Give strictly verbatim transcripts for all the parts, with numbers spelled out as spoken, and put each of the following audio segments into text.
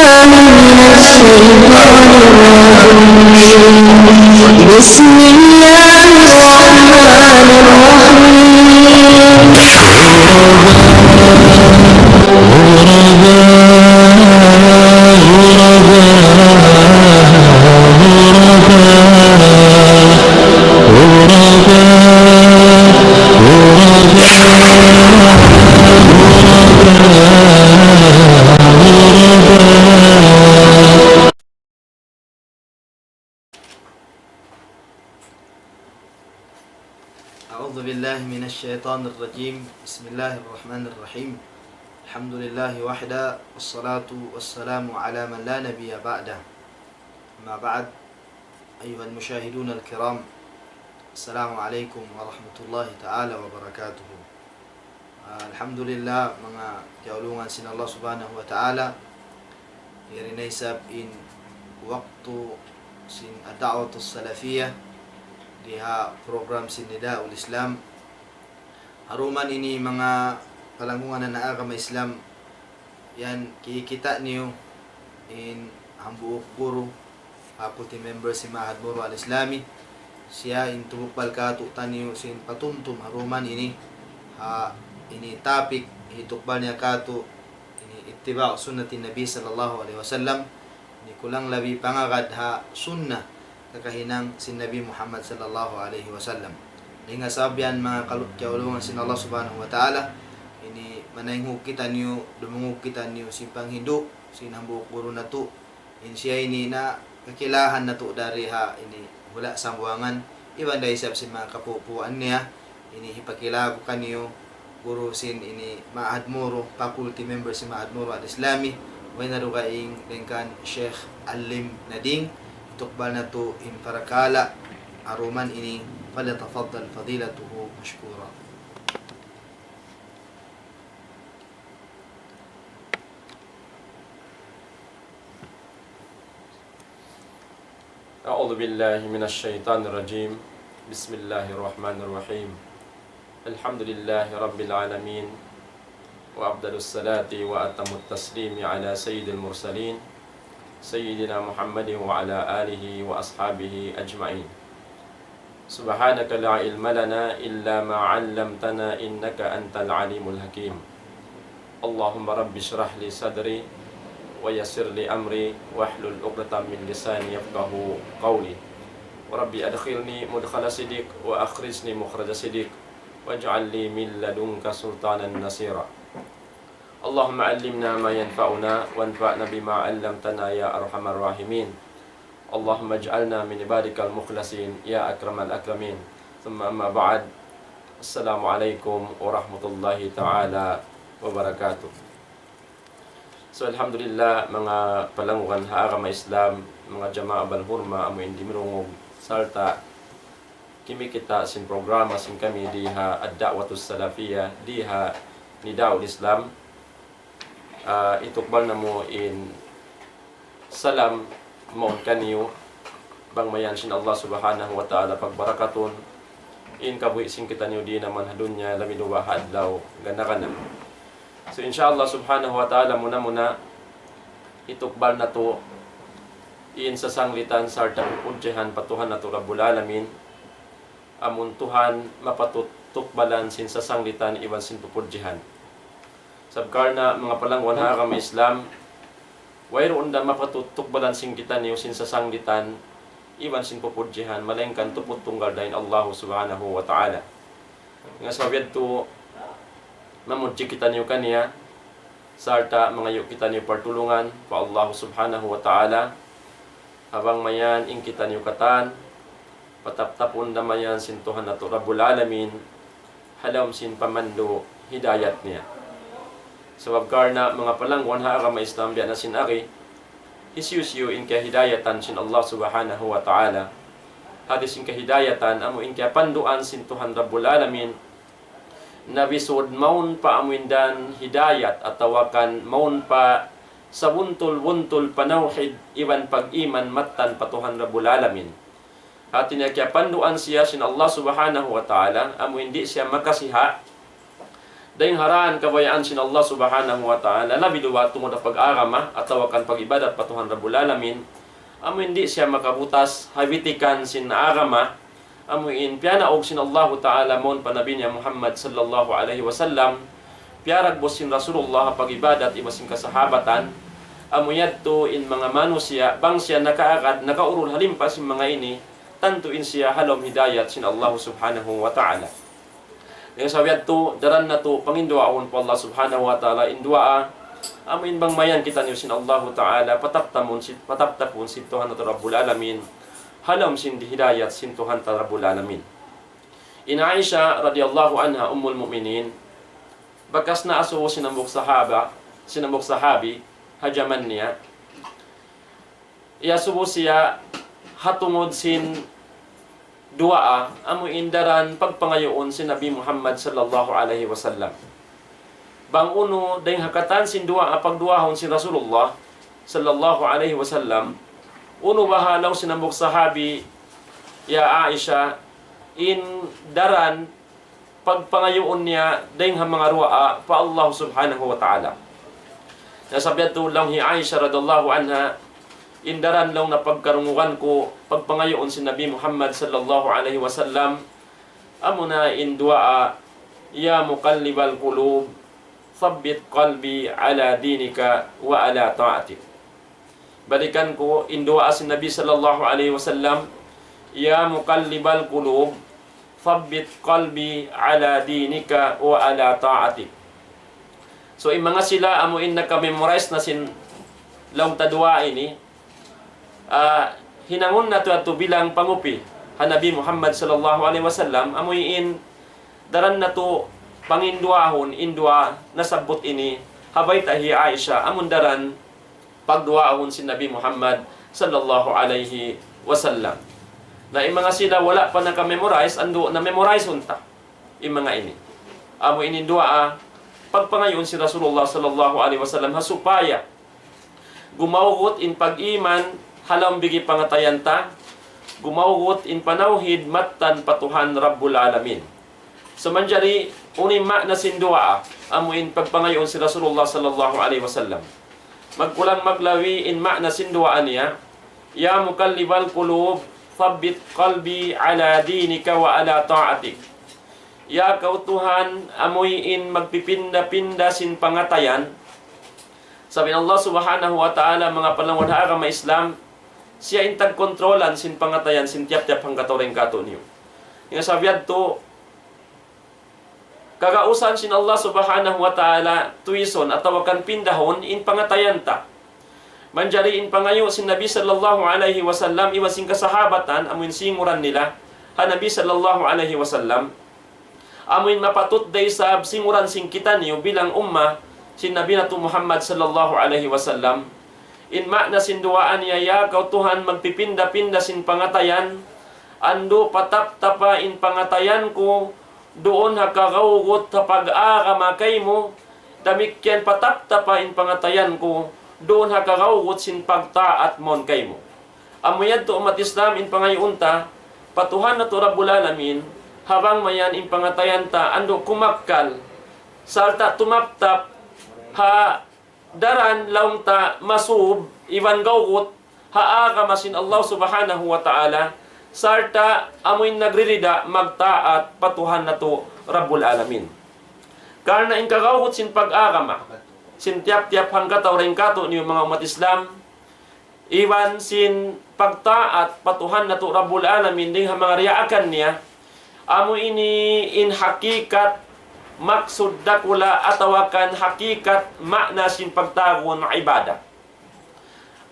من الشيطان الرجيم. بسم الله الرحمن الرحيم. أعوذ بالله من الشيطان الرجيم. بسم الله الرحمن الرحيم. الحمد لله وحده، والصلاة والسلام على من لا نبي بعده. أما بعد، أيها المشاهدون الكرام، السلام عليكم ورحمة الله تعالى وبركاته. Ah, alhamdulillah, manga kiyaulungan sin Allah Subhanahu wa Ta'ala, yari na isab in waktu sin ad-da'watus salafiyah, di ha program sin Nida'ul Islam. Ha dum ini manga palanggungan ha agama Islam, yan kikita' niyu in hambuuk guru, faculty member sin Ma'had Moro Al-Islami, siya in tumukbal kātu'niyu sin patumtum ha dum ini, ha ini topic, hitukbal niya kātu' ini اتباع سنة النبي صلى الله عليه وسلم, ini kulang labi pangagad ha sunnah kakahinang sin Nabi Muhammad sallallahu alayhi wasallam. Dayn ha sabab yan manga kalu-, kiyaulungan sin Allah Subhanahu wa Ta'ala, ini manaynghug kitaniyu, dumungug kitaniyu sin panghindu' sin hambuuk guru natu', in siya ini na kakilahan natu' dari ha ini hula' Sambuwangan, iban da isab sin manga kapupuan niya, ini hipakila ku kaniyu, guru sin ini Ma'had Moro, faculty member sin Ma'had Moro Al-Islami, way na dugaing dayn kan Sheikh Alim Nading, hitukbal natu' in parakala' ha dum ini, فليتفضل فضيلته مشكورا. أعوذ بالله من الشيطان الرجيم. بسم الله الرحمن الرحيم. الحمد لله رب العالمين، وأفضل الصلاة وأتم التسليم على سيد المرسلين سيدنا محمد وعلى آله وأصحابه أجمعين. سبحانك لا علم لنا إلا ما علمتنا إنك أنت العليم الحكيم. اللهم رب اشرح لي صدري ويسر لي أمري واحلل عقدة من لساني يفقهوا قولي. رب أدخلني مدخل صدق وأخرجني مخرج صدق واجعل لي من لدنك سلطانا نصيرا. اللهم علمنا ما ينفعنا وانفعنا بما علمتنا يا أرحم الراحمين. اللهم اجعلنا من عبادك المخلصين يا أكرم الأكرمين. ثم أما بعد. السلام عليكم ورحمة الله تعالى وبركاته. So, alhamdulillah, manga palanggungan ha agama Islam, manga jamaa balhurma amu in dimirungug, sarta' kimikita' sin programa sin kami di ha Ad-Da'watus Salafiyah, di ha Nidaul Islam. Ah, hitukbal namu' in salam mawn kaniyu, bang mayan sin Allah Subhanahu wa Ta'ala pagbarakatun in kabuhi' sin kitaniyu di naman ha dunya, labi duwa ha adlaw gana-gana. So, insha Allah Subhanahu wa Ta'ala, muna-muna, hitukbal natu' in sasanglitan sarta' pupudjihan pa Tuhan natu' Rabbul Alamin, amun Tuhan mapatut tukbalan sin sasanglitan iban sin pupudjihan. Sabab karna' manga palangguan ha agama Islam, wayruun da mapatut tukbalan sin kitaniyu sin sasanglitan iban sin pupudjihan, malaingkan tuput tunggal dayn Allah Subhanahu wa Ta'ala. Hangkan sabab yadtu, mamudji kitaniyu kaniya, sarta' mangayu' kitaniyu partulungan pa Allah Subhanahu wa Ta'ala, ha bang mayan in kitaniyu katan, pataptapun da mayan sin Tuhan natu' Rabbul Alamin, ha lawm sin pamandu' hidayat niya. Sabab karna' manga palangguan ha agama Islam biya' na sin agi, hisiyu-siyu in kahidayatan sin Allah Subhanahu wa Ta'ala. Hati sin kahidayatan amu in kapanduan sin Tuhan Rabbul Alamin, na bisud mawn pa amu in dan hidayat atawa kan mawn pa sabuntul-buntul panawhid iban pag-iman mattan pa Tuhan Rabbul Alamin. Hati niya kiyapanduan siya sin Allah Subhanahu wa Ta'ala, amu in di' siya makasiha' Dayng ha dān kabayaan sin Allah Subhanahu wa Ta'ala, labi duwa tungud ha pag-agama atawa kan pag-ibadat pa Tuhan Rabbul Alamin, amu in di' siya makabutas ha bitikan sin agama, amu in piyanaug sin Allahu Ta'ala mawn pa Nabi niya Muhammad sallallahu alayhi wasallam, piyaragbus sin Rasulullah ha pag-ibadat iban sin kasahabatan, amu yadtu in manga manusiya', bang siya nakaagad, nakaurul ha limpa sin manga ini, tantu in siya ha lawm hidayat sin Allah Subhanahu wa Ta'ala. Dayn ha sabab yadtu, daran natu' panginduwaahun pa Allah Subhanahu wa Ta'ala in duwaa, amu in bang mayan kitaniyu sin Allahu Ta'ala, pataptapun sin, pataptapun sin Tuhan natu' Rabbul Alamin, ha lawm sin hidayat sin Tuhan ta Rabbul Alamin. In Aisha radiyallahu anha, Ummul Mu'minin, bakas na asubu sin hambuuk sahaba, sin hambuuk sahabi, ha jaman niya, iyasubu siya ha tungud sin duwaa, amu in daran pagpangayuun sin Nabi Muhammad sallallahu alayhi wasallam. Bang unu dayng ha katan sin duwaa pagduwaahun sin Rasulullah sallallahu alayhi wasallam, unu baha' laung sin hambuuk sahabi, ya Aisha, in daran pagpangayuun niya dayng ha manga duwaa pa Allah Subhanahu wa Ta'ala. Na sabab yadtu laung hi Aisha radiyallahu anha, in daran laung na pagkarungugan ku pagpangayuun sin Nabi Muhammad sallallahu alayhi wasallam, amuna in duwaa, يا مقلب القلوب ثبت قلبي على دينك وعلى طاعتك. Balikan ku in duwaa sin Nabi sallallahu alayhi wasallam, يا مقلب القلوب ثبت قلبي على دينك وعلى طاعتك. So, in manga sila amu in naka-memorize na sin laung ta duwaa ini, ah, hinangun natu' yadtu bilang pangupi ha Nabi Muhammad sallallahu alayhi wasallam, amu in daran natu' panginduwaahun in duwaa nasabbut ini, ha bayta' hi Aisha, amu in daran pagduwaahun sin Nabi Muhammad sallallahu alayhi wasallam. Na in manga sila wala' pa naka-memorize, andu' na-memorize unta in manga ini. Amu ini in duwaa pagpangayuun sin Rasulullah sallallahu alayhi wasallam ha supaya gumawgut in pag-iman ha lawm bigi pangatayan ta, gumawgut in panawhid mattan pa Tuhan Rabbul Alamin. So manjari, unu in maana sin duwaa, amu in pagpangayuun sin Rasulullah sallallahu alayhi wasallam. Magkulang maglabi in maana sin duwaa niya, يا مقلب القلوب ثبت قلبي على دينك وعلى طاعتك. Ya kaw Tuhan, amuin magpipinda-pinda sin pangatayan. Sabab in Allah Subhanahu wa Ta'ala, manga palangwan ha agama Islam, siya in tagkontrolan sin pangatayan sin tiyap-tiyap hangkatau dayn kātu'niyu. Hangkan sabab yadtu, kagausan sin Allah Subhanahu wa Ta'ala tuisun atawa kan pindahun in pangatayan ta. Manjari in pangayu' sin Nabi sallallahu alayhi wasallam iban sin kasahabatan, amuin singuran nila ha Nabi sallallahu alayhi wasallam. Amuin mapatut da isab singuran sin kitaniyu bilang umma sin Nabi natu' Muhammad sallallahu alayhi wasallam. In maana sin duwaa niya, ya kaw Tuhan, magpipinda-pinda sin pangatayan, andu' pataptapa in pangatayan ku duun ha kagawgut ha pag-agama kaymu, damikkiyan pataptapa in pangatayan ku duun ha kagawgut sin pagtaat mawn kaymu. Amu yadtu ummat Islam in pangayuun ta pa Tuhan natu' Rabbul Alamin, ha bang mayan in pangatayan ta andu' kumakkal, sarta' tumaptap ha daran laung ta masub iban gawgut ha agama sin Allah Subhanahu wa Ta'ala, sarta' amuin nagririda magtaat pa Tuhan natu' Rabbul Alamin. Karna' in kagawgut sin pag-agama sin tiyap-tiyap hangkatau dayn kātu'niyu manga ummat Islam, iban sin pagtaat pa Tuhan natu' Rabbul Alamin dayn ha manga diyaakan niya, amu ini in hakikat maksud dakula' atawa kan hakikat maana sin pagtawagun ibadat.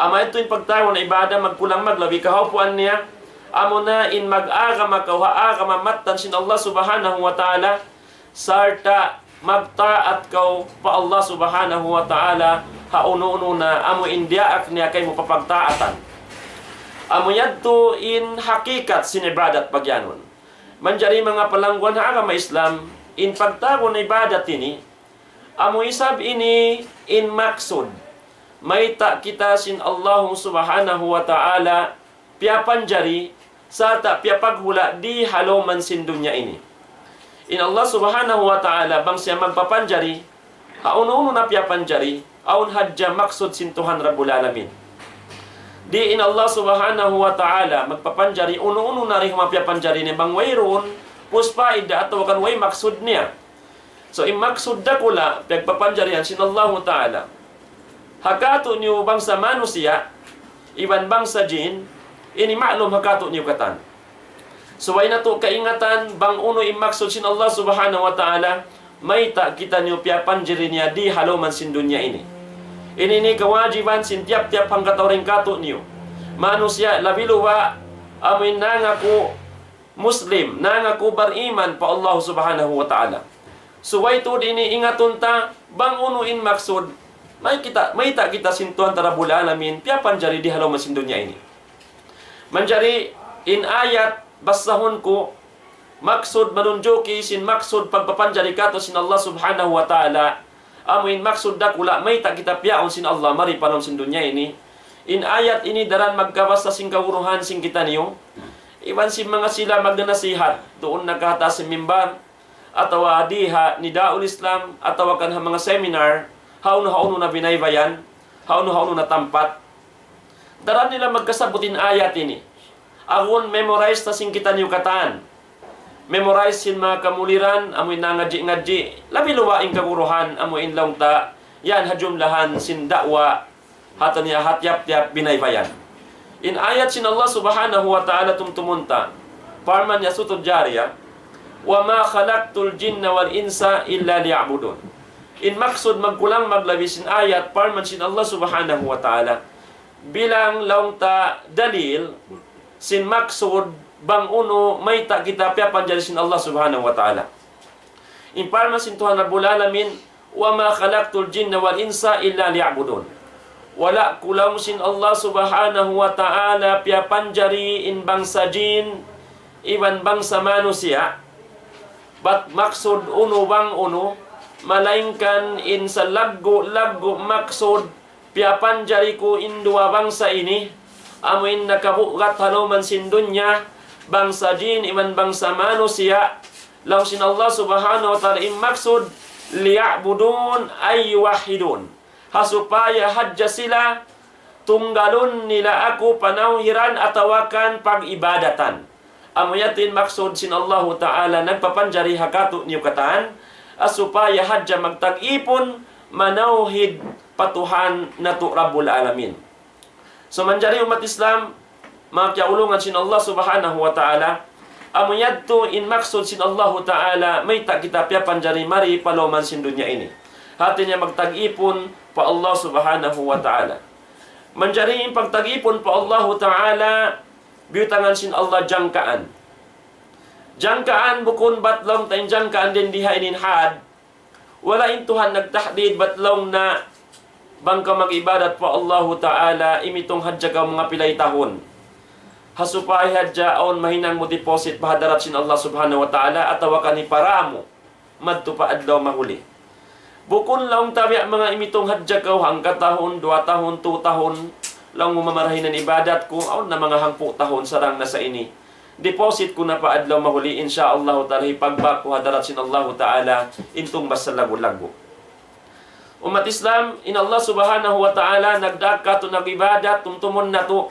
Amu yadtu in pagtawagun ibadat, magkulang maglabi kahaupuan niya, amuna in mag-agama kaw ha agama mattan sin Allah Subhanahu wa Ta'ala, sarta' magtaat kaw pa Allah Subhanahu wa Ta'ala ha unu-unu na amu in diyaak niya kaymu papagtaatan. Amu yadtu in hakikat sin ibadat pagyanun. Manjari manga palangguan ha agama Islam, in pagtawagun ibadat ini, amu isab ini in maksud. Mayta' kita sin Allah Subhanahu wa Ta'ala piyapanjari, sarta' piyapaghula' di ha lawm sin dunya ini. In Allah Subhanahu wa Ta'ala, bang siya magpapanjari, ha unu-unu na piyapanjari, awn hadja maksud sin Tuhan Rabbul Alamin. Di' in Allah Subhanahu wa Ta'ala magpapanjari, unu-unu na rihuma piyapanjari niya, bang wayruun puspaida atawa kan way maksud niya. So, in maksud dakula', piyagpapanjarihan sin Allahu Ta'ala. Ha kātu'niyu bangsa manusiya', iban bangsa jin, ini ma'lum ha kātu'niyu katan. Subay natu' kaingatan bang unu in maksud sin Allah Subhanahu wa Ta'ala, mayta' kitaniyu piyapanjari niya di ha lawm sin dunya ini. Ini in kawajiban sin tiyap-tiyap hangkatau dayn kātu'niyu. Manusiya' labi luba', amuin nangaku Muslim, nangaku bariman pa Allah Subhanahu wa Ta'ala. Subay tuud ini ingatun ta, bang unu in maksud, mayta' kita, mayta' kita sin Tuhan ta Rabbul Alamin, piyapanjari di ha lawm sin dunya ini. Manjari in ayat basahun ku, maksud manunjuki sin maksud pagpapanjari kātu' sin Allah Subhanahu wa Ta'ala, amuin maksud dakula' mayta' kita piyaun sin Allah mari pa lawm sin dunya ini. In ayat ini daran magkabasa sin kaguruhan sin kitaniyu, iban sin manga sila magnanasihat, duun na kahataas sin mimbar, atawa di ha Nidaul Islam, atawa kan ha manga seminar, hawnu-hawnu na binaybayan, hawnu-hawnu na tampat. Daran nila magkasabbut in ayat ini. Agun memorize ta sin kitaniyu katan. Memorize sin manga kamuliran, amuin nangadji'-ngadji', labi luba' in kaguruhan, amuin laung ta, yan ha jumlahan sin da'wa, hāti niya ha tiyap-tiyap binaybayan. In ayat sin Allah Subhanahu wa Ta'ala tumtumun ta. Parman niya Suratul Jariyah, وما خلقت الجن والإنس إلا ليعبدون. In maksud magkulang maglabi sin ayat, parman sin Allah Subhanahu wa Ta'ala. Bilang laung ta dalil, sin maksud bang unu mayta' kita piyapanjari sin Allah Subhanahu wa Ta'ala. In parman sin Tuhan Rabbul Alamin, وما خلقت الجن والإنس إلا ليعبدون. Wala' ku laung sin Allah Subhanahu wa Ta'ala piyapanjari in bangsa jin, iban bangsa manusiya'. Bat maksud unu bang unu, malaingkan in salaggu'-laggu' maksud piyapanjari ku in duwa bangsa ini, amuin nakabugat ha lawm sin dunya, bangsa jin iban bangsa manusiya', laung sin Allah Subhanahu wa Ta'ala in maksud, ليعبدون أي يوحدون. Ha supaya hadja sila tunggalun nila aku panawhiran atawa kan pag-ibadatan. Amu yadtu in maksud sin Allahu Ta'ala nagpapanjari ha kātu'niyu katan, ha supaya hadja magtag-ipun manawhid pa Tuhan natu' Rabbul Alamin. So manjari ummat Islam, manga kiyaulungan sin Allah Subhanahu wa Ta'ala, amu yadtu in maksud sin Allahu Ta'ala, mayta' kita piyapanjari mari pa lawm sin dunya ini. Hāti niya magtag-ipun pa Allah Subhanahu wa Ta'ala. Manjari in pagtag-ipun pa Allahu Ta'ala, biyutangan sin Allah jangkaan. Jangkaan bukun bat laung ta in jangkaan dayn di ha ini in had. Wala' in Tuhan nagtahdid bat laung na bang kaw mag-ibadat pa Allahu Ta'ala, imitung hadja kaw manga pilay tahun. Ha supaya hadja awn mahinang mu deposit pa hadarat sin Allah Subhanahu wa Ta'ala atawa kan hipara mu madtu pa adlaw mahuli. Bukun laung ta biya' manga imitung hadja kaw hangka tahun, duwa tahun, tu tahun, laung mu mamarahi na in ibadat ku, awn na manga hangpu' tahun sarang na sa ini. Deposit ku na pa adlaw mahuli, insya Allahu Ta'ala, hipagbak ku hadarat sin Allahu Ta'ala, in tungbas salaggu'-laggu'. Ummat Islam, in Allah Subhanahu wa Ta'ala, nagdaak kātu' nag-ibadat, tumtumun natu'.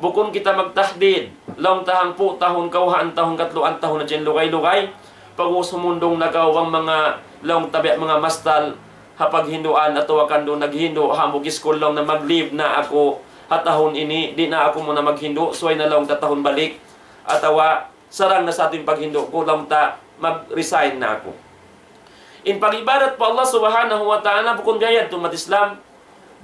Bukun kita magtahdid, laung ta hangpu' tahun, kawhaan tahun, katluan tahun na in lugay-lugay. Pag'ubus humundung na kaw bang manga laung ta biya' manga mastal, ha paghinduan atawa kan duun naghindu', hambuuk iskul laung na mag-leave na aku ha tahun ini, di' na aku muna maghindu', subay na laung ta tahun balik, atawa sarang na sa tuud in paghindu' ku, laung ta mag-resign na aku. In pag-ibadat pa Allah Subhanahu wa Ta'ala, bukun biya' yadtu ummat Islam,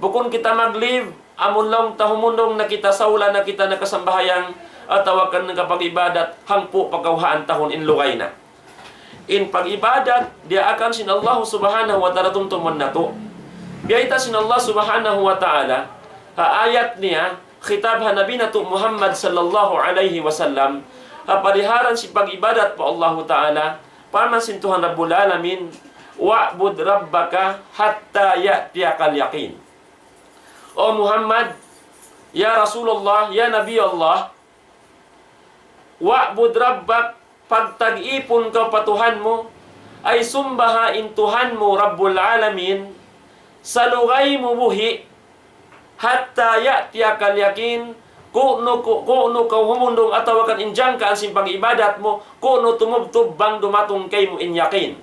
bukun kita mag-leave, amun laung ta humundung na kita, saula na kita nakasambahayang, atawa kan nakapag-ibadat, hangpu' pa kawhaan tahun in lugay na. In pag-ibadat, diyaakan sin Allah Subhanahu wa Ta'ala tumtumun natu'. Biyayta' sin Allah Subhanahu wa Ta'ala, ha ayat niya, khitab ha Nabi natu' Muhammad sallallahu alayhi wasallam, ha paliharan sin pag-ibadat pa Allahu Ta'ala, parman sin Tuhan Rabbul Alamin, وَاعْبُدْ رَبَّكَ حَتَّى يَأْتِيَكَ الْيَقِينُ. O Muhammad, ya Rasulullah, ya Nabi Allah, وَاعْبُدْ رَبَّكَ, Pagtag-ipun kaw pa Tuhan mu, ay sumbaha in Tuhan mu Rabbul Alamin, salugay mu buhi', حتى يأتيك اليقين, kunu, ku-, kunu kaw humundung atawa kan in jangkaan sin pag-ibadat mu, kunu tumubtub bang dumatung kaymu in yakin.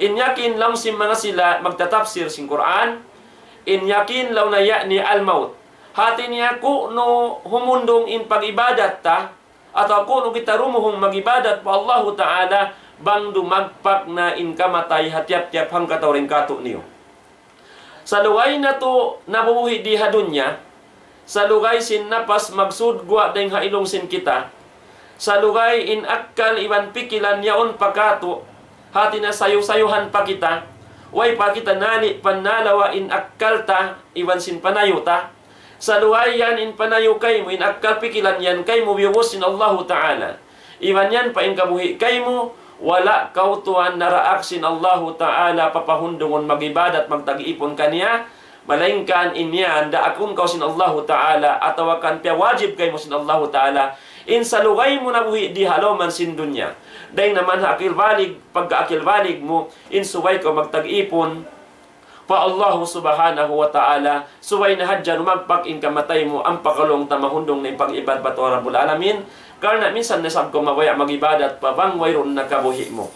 In yakin laung sin manga sila magtatapsir sin Qur'an, in yakin laung niya ya'ni al-maut. Hati niya kunu humundung in pag-ibadat ta, atawa kunu kita rumuhung mag-ibadat pa Allahu Ta'ala, bang dumagpak na in kamatay ha tiyap-tiyap hangkatau dayn kātu'niyu. Salugay natu' nabubuhi' di ha dunya, salugay sin napas magsud guwa' dayn ha ilung sin kita, salugay in akkal iban pikilan yaun pa kātu', hati niya sayu-sayuhan pa kita, way pa kita nali' pannalawa' in akkal ta iban sin panayu ta. Salugay yan in panayu kaymu, in akkal pikilan yan kaymu biyubus sin Allahu Ta'ala. Iban yan pa in kabuhi' kaymu, wala' kaw tuwan naraak sin Allahu Ta'ala papahundungun mag-ibadat, magtag-ipun kaniya, malaingkan in yan daakun kaw sin Allahu Ta'ala, atawa kan piyawajib kaymu sin Allahu Ta'ala, in salugay mu nabuhi' di ha lawm sin dunya. Dayn naman ha akil balig, pagka akil balig mu, in subay kaw magtag-ipun pa Allahu Subhanahu wa Ta'ala, subay na hadja dumagpak in kamatay mu, ampa kaw laung ta mahundung na in pag-ibadat pa Tuhan Rabbul Alamin, karna' minsan na isab kaw mabaya' mag-ibadat pa bang wayruun na kabuhi' mu.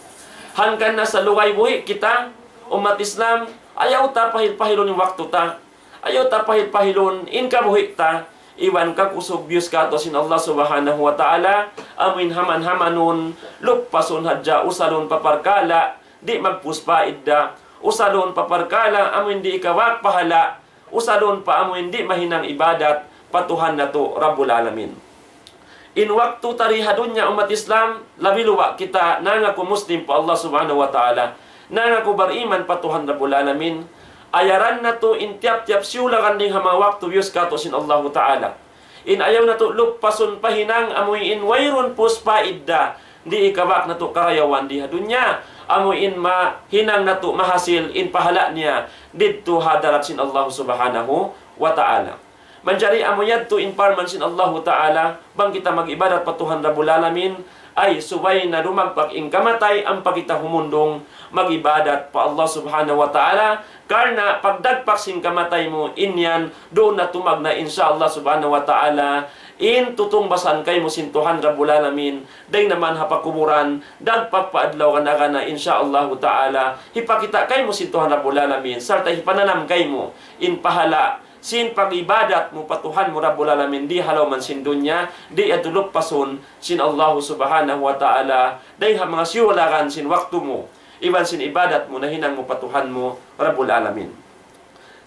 Hangkan na salugay buhi' kita, ummat Islam, ayaw ta pahil-pahilun in waktu ta, ayaw ta pahil-pahilun in kabuhi' ta, iban kakusug biyus kātu' sin Allah Subhanahu wa Ta'ala, amuin haman-hamanun, luppasun hadja, usalun pa parkala' di' magpus pa idda, usalun pa parkala' amuin di' ikabak pahala', usalun pa amuin di' mahinang ibadat pa Tuhan natu' Rabbul Alamin. In waktu ta di ha dunya, ummat Islam, labi luba' kita nangaku Muslim pa Allah Subhanahu wa Ta'ala, nangaku bariman pa Tuhan Rabbul Alamin, ayaran natu' in tiyap-tiyap siyulagan dayn ha manga waktu biyus kātu' sin Allahu Ta'ala. In ayaw natu' luppasun pa hinang amuin wayruun pus pa idda, di' ikabak natu' karayawan di ha dunya, amuin mahinang natu' mahasil in pahala' niya didtu ha hadarat sin Allah Subhanahu wa Ta'ala. Manjari amu yadtu in parman sin Allahu Ta'ala, bang kita mag-ibadat pa Tuhan Rabbul Alamin, ay subay na dumagpak in kamatay ampa kita humundung mag-ibadat pa Allah Subhanahu wa Ta'ala, karna' pagdagpak sin kamatay mu, in yan duun na tumagna', insya Allah Subhanahu wa Ta'ala, in tutungbasan kaymu sin Tuhan Rabbul Alamin, dayn naman ha pakuburan, dagpak pa adlaw gana-gana, insya Allahu Ta'ala, hipakita' kaymu sin Tuhan Rabbul Alamin, sarta' hipananam kaymu in pahala' sin pag-ibadat mu pa Tuhan mu Rabbul Alamin di ha lawm sin dunya, di' yadtu luppasun sin Allahu Subhanahu wa Ta'ala, dayn ha manga siyulagan sin waktu mu, iban sin ibadat mu nahinang mu pa Tuhan mu Rabbul Alamin.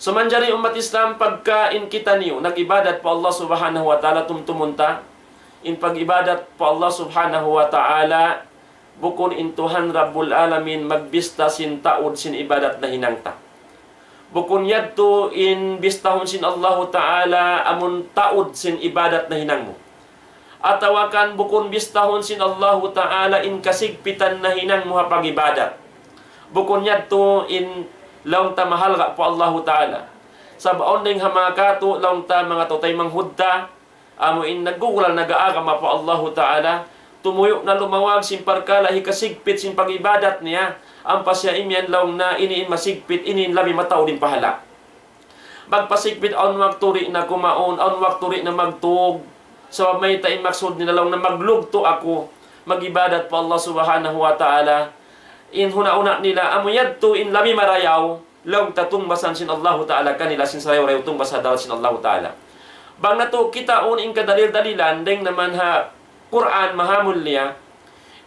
So manjari ummat Islam, pagka in kitaniyu nag-ibadat pa Allah Subhanahu wa Ta'ala, tumtumun ta, in pag-ibadat pa Allah Subhanahu wa Ta'ala, bukun in Tuhan Rabbul Alamin magbista sin taud sin ibadat nahinang ta. Bukun yadtu in bistahun sin Allahu Ta'ala amun taud sin ibadat nahinang mu. Atawa kan bukun bistahun sin Allahu Ta'ala in kasigpitan nahinang mu ha pag-ibadat. Bukun yadtu in laung ta mahalga' pa Allahu Ta'ala. Sabab awn dayn ha manga katu', laung ta, manga tau taymanghud ta, amu in naggugulal nag-aagama pa Allahu Ta'ala, tumuyu' na lumawag sin parkala' hikasigpit sin pag-ibadat niya. Ampa siya imiyan laung niya, ini in masigpit, ini in labi mataud in pahala'. Magpasigpit awn waktu di' na kumaun, awn waktu di' na magtug. Sabab mayta' in maksud nila laung niya maglugtu' aku, mag-ibadat pa Allah Subhanahu wa Ta'ala. In huna-huna nila, amu yadtu in labi marayaw, laung ta tungbasan sin Allahu Ta'ala kanila sin sarayaw-rayaw tungbas ha hadarat sin Allahu Ta'ala. Bang natu' kitaun in kadalil-dalilan, dayn naman ha Qur'an mahamulliya,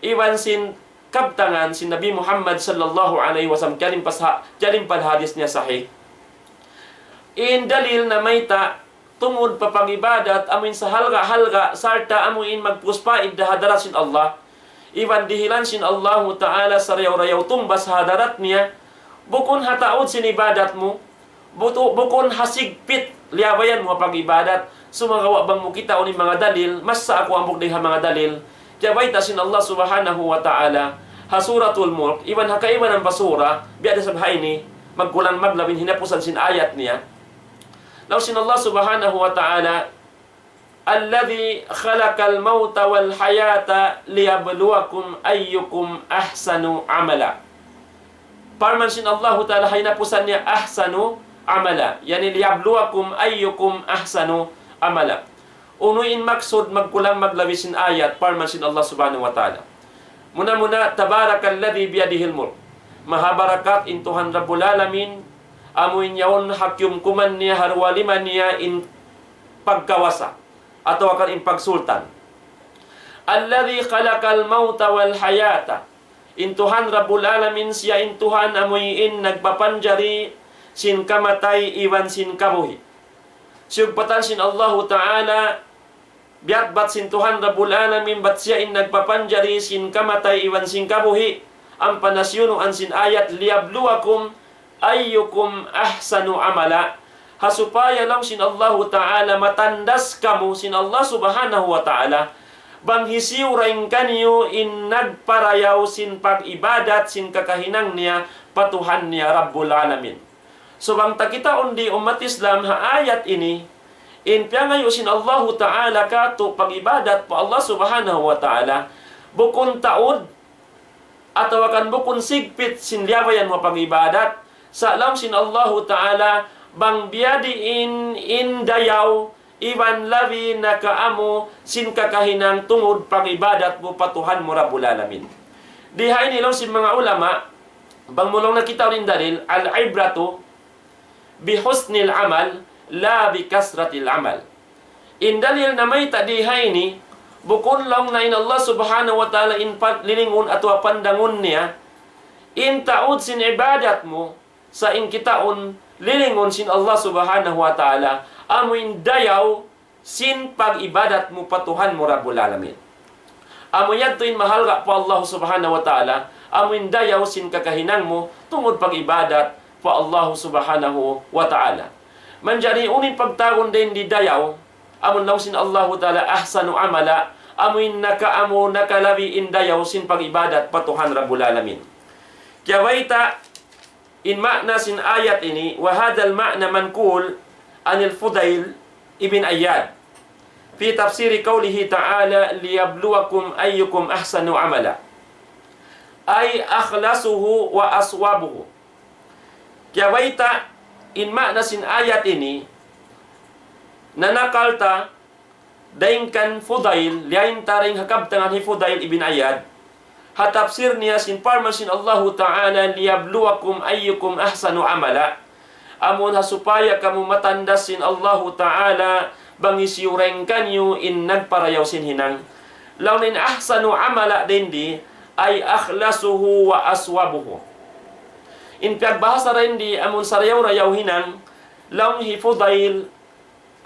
iban sin kabtangan sin Nabi Muhammad sallallahu alayhi wasallam, kiyalimpal ha-, kiyalimpal hadis niya sahih. In dalil na mayta', tungud pa pag-ibadat, amuin sahalga'-halga', sarta' amuin magpus pa idda ha hadarat sin Allah. Iban dihilan sin Allahu Ta'ala sarayaw-rayaw tungbas ha hadarat niya, bukun ha taud sin ibadat mu, butu-, bukun ha sigpit liyabayan mu ha pag-ibadat, sumagawa' bang mu kitaun in manga dalil, masa aku hambuuk dayn ha manga dalil, kiyabayta' sin Allah Subhanahu wa Ta'ala, ha Suratul Mulk, iban ha kaibanan pa sura, biya' da isab ha ini, magkulang maglabi in hinapusan sin ayat niya. Laung sin Allah Subhanahu wa Ta'ala, الذي خلق الموت والحياة ليبلوكم أيكم أحسن عملا. Parman sin Allahu Ta'ala ha hinapusan niya أحسن عملا. Yani ليبلوكم أيكم أحسن عملا. Unu in maksud magkulang maglabi sin ayat parman sin Allah Subhanahu wa Ta'ala. Muna-muna, تبارك الذي بيده الملك. Maha barakat in Tuhan Rabbul Alamin, amu in yaun ha kiyumkuman niya, ha duwa lima niya in pagkawasa, atawa kan in pagsultan. الذي خلق الموت والحياة. In Tuhan Rabbul Alamin, siya in Tuhan amu in nagpapanjari sin kamatay iban sin kabuhi'. Siyugpatan sin Allahu Ta'ala, biya' bat sin Tuhan Rabbul Alamin, bat siya in nagpapanjari sin kamatay iban sin kabuhi', ampa na siyunuan sin ayat, ليبلوكم أيكم أحسن عملا. Ha supaya laung sin Allahu Ta'ala matandas kamu sin Allah Subhanahu wa Ta'ala, bang hisiyu dayn kaniyu in nagparayaw sin pag-ibadat sin kakahinang niya pa Tuhan niya Rabbul Alamin. So bang ta kitaun di ummat Islam ha ayat ini, in piyangayu' sin Allahu Ta'ala katu' pag-ibadat pa Allah Subhanahu wa Ta'ala, bukun taud atawa kan bukun sigpit sin liyabayan mu pag-ibadat. Sa' laung sin Allahu Ta'ala, bang biyadiin in dayaw iban labi na kaamu sin kakahinang tungud pag-ibadat mu pa Tuhan mu Rabbul Alamin. Di ha ini laung sin manga ulama, bang mu laung na kitaun in dalil, العبرة بحسن العمل لا بكثرة العمل. In dalil namayta' di ha ini, bukun laung na in Allah Subhanahu wa Ta'ala in pa-, lilingun atawa pandangun niya, in taud sin ibadat mu, sa' in kitaun lilingun sin Allah Subhanahu wa Ta'ala, amu in dayaw sin pag-ibadat mu pa Tuhan mu Rabbul Alamin. Amu yadtu in mahalga' pa Allah Subhanahu wa Ta'ala, amu in dayaw sin kakahinang mu tungud pag-ibadat pa Allah Subhanahu wa Ta'ala. Manjari unu in pagtawagun dayn di dayaw, amu laung sin Allahu Ta'ala أحسن عملا, amu in nakaamu nakalabi in dayaw sin pag-ibadat pa Tuhan Rabbul Alamin. Kiyabayta' in ma'na sin ayat ini, وهذا المعنى منقول عن الفضيل بن عياض في تفسير قوله تعالى ليبلوكم أيكم أحسن عملا، أي أخلصه وأصوبه. Kiyabayta' in ma'na sin ayat ini, nanakal ta dayn kan Fudail, liyain ta dayn ha kabtangan hi Fudail ibn Iyad, ha tafsir niya sin parman sin Allahu Ta'ala, ليبلوكم أيكم أحسن عملا. Amun ha supaya kamu matandas sin Allahu Ta'ala, bang hisiyu dayn kaniyu in nagparayaw sin hinang. Laung in أحسن عملا dayn di, أي أخلصه وأصوبه. In piyagbahasa dayn di, amun sarayaw-rayaw hinang, laung hi Fudail,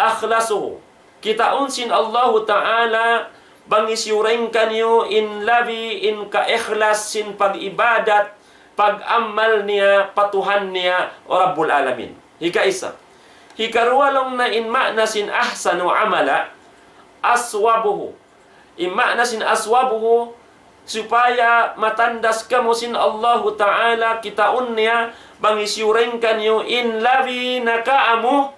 أخلصه. Kitaun sin Allahu Ta'ala, bang hisiyu dayn kaniyu in labi in kaikhlas sin pag-ibadat, pag-amal niya, pa Tuhan niya, Rabbul Alamin. Hikaisa. Hikaruwa laung na in ma'na sin أحسن عملا, أصوبه. In ma'na sin أصوبه, supaya matandas kamu sin Allahu Ta'ala, kitaun niya, bang hisiyu dayn kaniyu in labi na kaamu,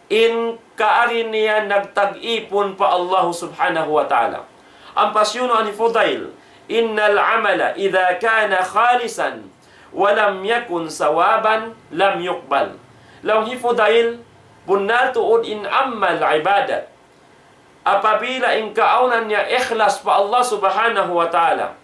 in kaagi niya nagtag-ipun pa Allah Subhanahu wa Ta'ala. Ampa siyunu hi Fudail, إن العمل إذا كان خالصا ولم يكن ثوابا لم يقبل. Laung hi Fudail, bunnal tuud in amal ibadat, apabila in kaawnan niya ikhlas pa Allah Subhanahu wa Ta'ala,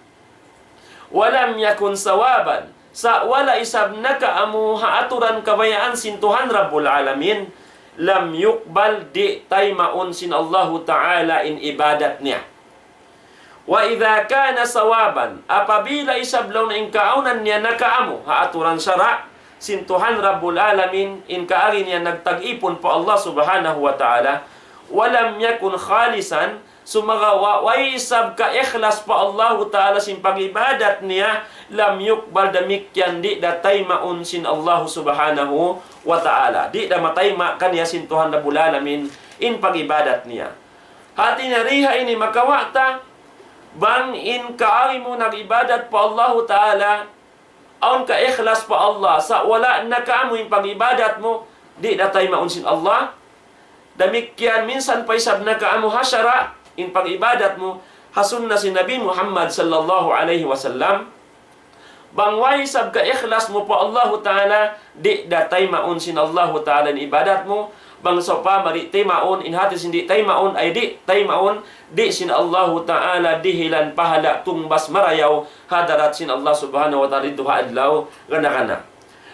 ولم يكن ثوابا, sa' wala' isab nakaamu ha aturan kabayaan sin Tuhan Rabbul Alamin, لم يقبل, di' taymaun sin Allahu Ta'ala in ibadat niya. وإذا كان ثوابا, apabila isab laung in kaawnan niya nakaamu ha aturan sara' sin Tuhan Rabbul Alamin, in kaagi niya nagtag-ipun pa Allah Subhanahu wa Ta'ala, ولم يكن خالصا, sumagawa' way isab kaikhlas pa Allahu Ta'ala sin pag-ibadat niya, لم يقبل, damikkiyan di' da taymaun sin Allahu Subhanahu wa Ta'ala. Di' da matayma' kaniya sin Tuhan Rabbul Alamin in pag-ibadat niya. Hati niya di ha ini makawa' ta, bang in kaagi mu nag-ibadat pa Allahu Ta'ala, awn ka ikhlas pa Allah, sa' wala' nakaamu in pag-ibadat mu, di' da taymaun sin Allah. Damikkiyan minsan pa isab nakaamu ha sara' in pag-ibadat mu, ha sunna sin Nabi Muhammad sallallahu alayhi wasallam. Bang way isab kaikhlas mu pa Allahu Ta'ala, di' da taymaun sin Allahu Ta'ala in ibadat mu. Bang sawpama di' taymaun, in hati sin di' taymaun, ay di' taymaun, di' sin Allahu Ta'ala dihilan pahala' tungbas marayaw ha hadarat sin Allah Subhanahu wa Ta'ala didtu ha adlaw gana-gana.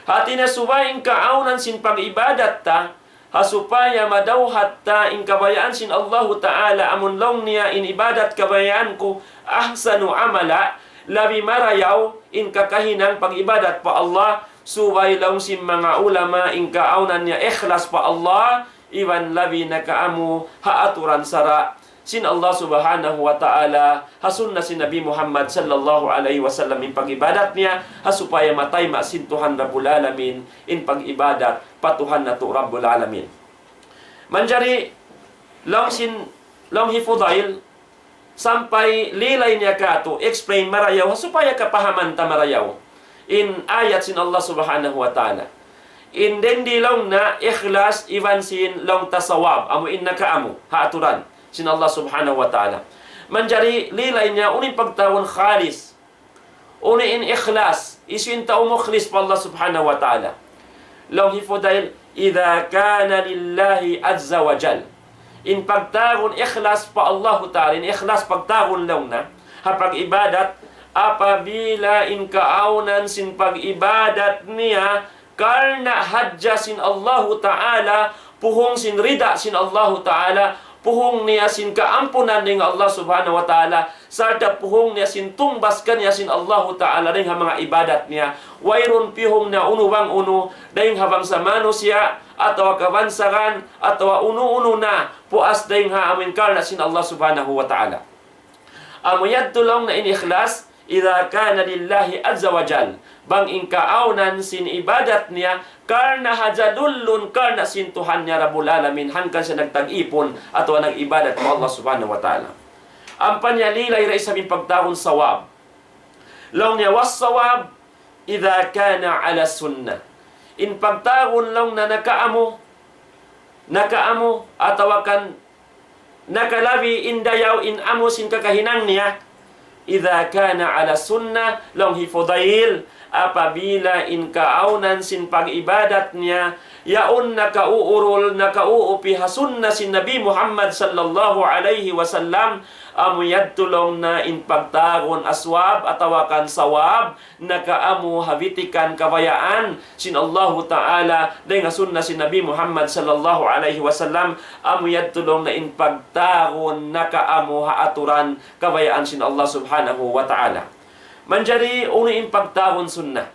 Hati niya subay in kaawnan sin pag-ibadat ta, ha supaya madawhat ta in kabayaan sin Allahu Ta'ala, amun laung niya in ibadat kabayaan ku ahsanu amala, labi marayaw in kakahinang pag-ibadat pa Allah, subay laung sin manga ulama in kaawnan niya ikhlas pa Allah, iban labi nakaamu ha aturan sara' sin Allah Subhanahu wa Ta'ala, ha sunna sin Nabi Muhammad sallallahu alayhi wasallam in pag-ibadat niya, ha supaya matayma' sin Tuhan Rabbul Alamin in pag-ibadat pa Tuhan natu' Rabbul Alamin. Manjari, laung sin, laung hi Fudail, sampay lilay niya katu', explain marayaw, ha supaya kapahaman ta marayaw in ayat sin Allah Subhanahu wa Ta'ala. In dindi laung na ikhlas iban sin laung ta sawab, amu in nakaamu ha aturan sin Allah Subhanahu wa Ta'ala. Manjari lilay niya unu in pagtawagun khalis. Unu in ikhlas, hisiyu in tau mukhlis pa Allah Subhanahu wa Ta'ala. Laung hi Fudail, إذا كان لله عز وجل. In pagtawagun ikhlas pa Allahu Ta'ala, in ikhlas pagtawagun laung na, ha pag-ibadat, apabila in kaawnan sin pag-ibadat niya, karna' hadja sin Allahu Ta'ala, puhung sin rida sin Allahu Ta'ala, puhung niya sin kaampunan dayn ha Allah Subhanahu wa Ta'ala, sarta' puhung niya sin tungbas kaniya sin Allahu Ta'ala dayn ha manga ibadat niya. Wayruun pihung niya unu bang unu, dayn ha bangsa manusiya', atawa kabansagan, atawa unu-unu na, puas dayn ha amuin karna' sin Allah Subhanahu wa Ta'ala. Amu yadtu laung na in ikhlas, إذا كان لله عز وجل. Bang in kaawnan sin ibadat niya, karna' hadja duun, karna' sin Tuhan niya Rabbul Alamin, hangkan siya nagtag-ipun, atawa nag-ibadat pa Allah Subhanahu wa Ta'ala. Ampa niya lilay da isab in pagtawagun sawab. Laung niya, والصواب إذا كان على السنة. In pagtawagun laung na nakaamu, nakaamu, atawa kan nakalabi in dayaw in amu sin kakahinang niya. إذا كان على السنة, laung hi Fudail, apabila in kaawnan sin pag-ibadat niya, yaun nakauurul, nakauupi ha sunna sin Nabi Muhammad sallallahu alayhi wasallam, amu yadtu laung na in pagtawagun aswab atawa kan sawab, nakaamu ha bitikan kabayaan sin Allahu Ta'ala, dayn ha sunna sin Nabi Muhammad sallallahu alayhi wasallam, amu yadtu laung na in pagtawagun nakaamu ha aturan kabayaan sin Allah Subhanahu wa Ta'ala. Manjari unu in pagtawagun sunna.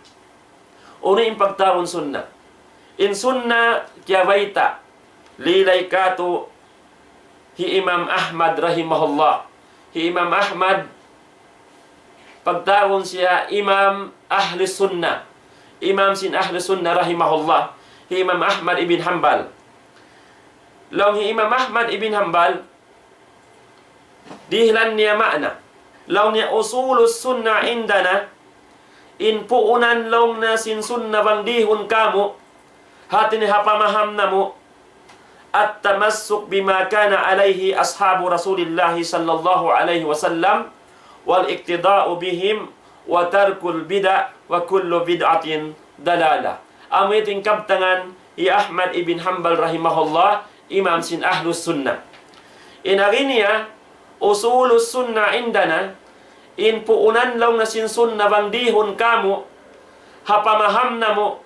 Unu in pagtawagun sunna. In sunna kiyabayta', lilay katu' hi Imam Ahmad rahimahullah. Hi Imam Ahmad, pagtawagun siya Imam Ahli Sunnah. Imam sin Ahli Sunnah rahimahullah. Hi Imam Ahmad ibn Hanbal. Laung hi Imam Ahmad ibn Hanbal, dihilan niya maana. Laung niya أصول السنة عندنا, in puunan laung na sin sunna bang dihun kāmu', hati niya ha pamaham namu', التمسك بما كان عليه أصحاب رسول الله صلى الله عليه وسلم والاقتداء بهم وترك البدع وكل بدعة ضلالة. Amu yadtu in kabtangan hi Ahmad ibn Hanbal rahimahullah, imam sin Ahlus Sunnah. In agi niya, أصول السنة عندنا, in puunan laung na sin sunna bang dihun kāmu', ha pamaham namu',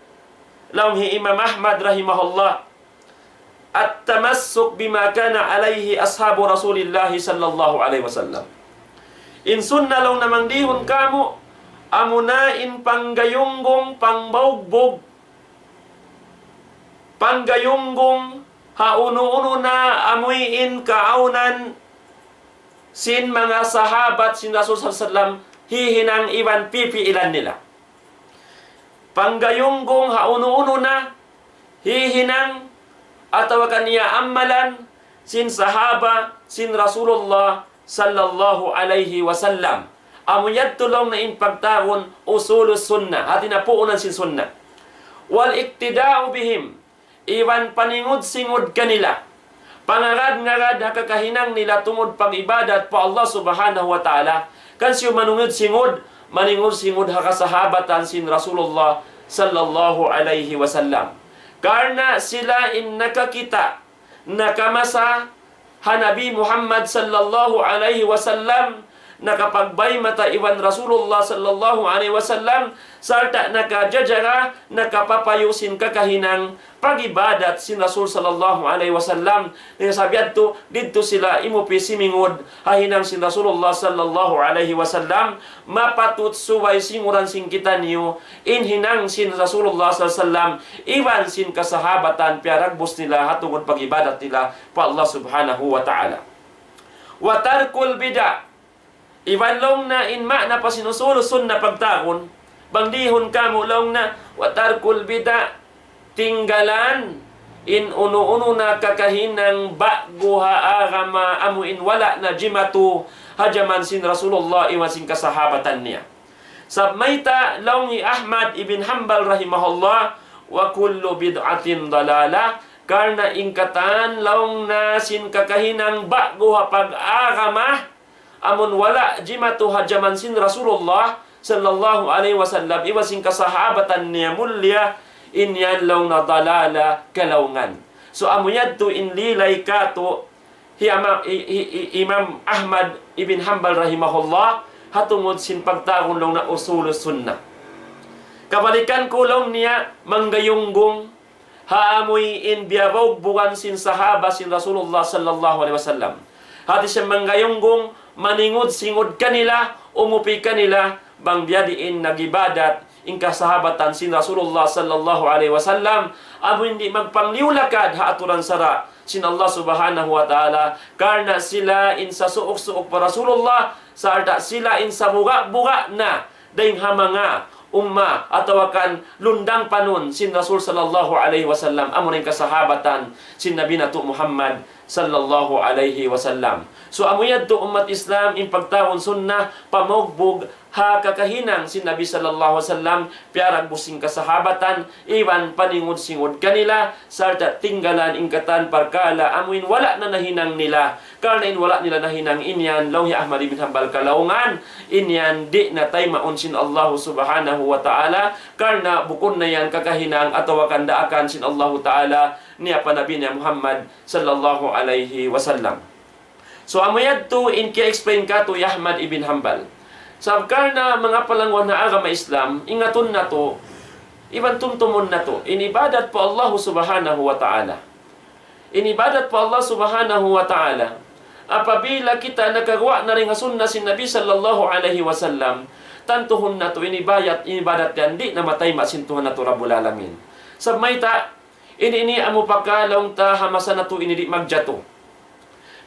laung hi Imam Ahmad rahimahullah, التمسك بما كان عليه أصحاب رسول الله صلى الله عليه وسلم. In sunna laung na bang dihun kāmu', amuna in panggayunggung, pangbaugbug, panggayunggung, ha unu-unu na amuin kaawnan sin manga sahabat sin Rasul sallallahu alayhi wasallam, hihinang iban pipiilan nila. Panggayunggung ha unu-unu na hihinang atawa kan iyaammalan sin sahaba sin Rasulullah sallallahu alayhi wasallam. Amu yadtu laung na in pagtawagun أصول السنة, hati niya puunan sin sunna. والاقتداء بهم, iban paningud-singud kanila. pangarad-ngarad ha kakahinang nila tungud pag-ibadat pa Allah Subhanahu wa Ta'ala. Kan siyu manungud-singud, manungud-singud ha kasahabatan sin Rasulullah sallallahu alayhi wasallam. Karna' sila in nakakita', nakamasa ha Nabi Muhammad sallallahu alayhi wasallam, nakapagbaymata iban Rasulullah sallallahu alayhi wasallam, sarta' nakajajara, nakapapayu' sin kakahinang pag-ibadat sin Rasul sallallahu alayhi wasallam. Dayn ha sabab yadtu, didtu sila imupi simingud ha hinang sin Rasulullah sallallahu alayhi wasallam, mapatut subay singuran sin kitaniyu in hinang sin Rasulullah sallallahu alayhi wasallam, iban sin kasahabatan piyaragbus nila ha tungud pag-ibadat nila pa Allah Subhanahu wa Ta'ala. وترك البدع. Iban laung niya in maana pa sin usul sunnah pagtawagun, bang dihun kamu laung niya, وترك البدع, tinggalan in unu-unu na kakahinang ba'gu ha agama amu in wala' na jimatu ha jaman sin Rasulullah iban sin kasahabatan niya. Sabab mayta' laung hi Ahmad ibn Hanbal rahimahullah, وكل بدعة ضلالة, karna' in katan laung niya sin kakahinang ba'gu ha pag-agama, amun wala' jimatu ha jaman sin Rasulullah sallallahu alayhi wasallam, iban sin kasahabatan niya mulia, in yan laung niya dalala, kalaungan. So, amu yadtu in lilay katu' hi Ama-, hi, hi, hi Imam Ahmad ibn Hanbal rahimahullah, ha tungud sin pagtawagun laung niya usul sunnah. Kabalikan ku laung niya manggayunggung ha amuin biyabaugbugan sin sahaba sin Rasulullah sallallahu alayhi wasallam. Hati siya manggayunggung, maningud-singud kanila, umupi kanila, bang biyadiin nag-ibadat in kasahabatan sin Rasulullah sallallahu alayhi wasallam, amuin di' magpangliyu-lakad ha aturan sara' sin Allah Subhanahu wa Ta'ala, karna' sila in sasuuk-suuk pa Rasulullah, sarta' sila in sabuga'-buga' na dayn ha manga umma atawa kan lundang panun sin Rasul sallallahu alayhi wasallam, amuna in kasahabatan sin Nabi natu' Muhammad sallallahu alayhi wasallam. So, amu yadtu ummat Islam in pagtawagun sunnah, pamugbug ha kakahinang sin Nabi sallallahu alayhi wasallam, piyaragbus sin kasahabatan, iban paningud-singud kanila, sarta' tinggalan in katan parkala' amuin wala' na nahinang nila. Karna' in wala' nila nahinang in yan, laung hi Ahmad ibn Hanbal kalaungan, in yan di' na taymaun sin Allahu Subhanahu wa Ta'ala, karna' bukun na yan kakahinang atawa kan daakan sin Allahu Ta'ala, niya pa Nabi niya Muhammad sallallahu alayhi wasallam. So, amu yadtu in kiya-explain katu' hi Ahmad ibn Hanbal. Sabab karna' manga palangguan ha agama Islam, ingatun natu', iban tumtumun natu', in ibadat pa Allahu Subhanahu wa Ta'ala. In ibadat pa Allah Subhanahu wa Ta'ala, apabila kita nakaguwa' na dayn ha sunnah sin Nabi sallallahu alayhi wasallam, tantuhun natu' in ibadat, in ibadat yan di' na matayma' sin Tuhan natu' Rabbul Alamin. Sabab mayta', ini, ini amu pakalaung ta ha masa natu' ini di' magjatu.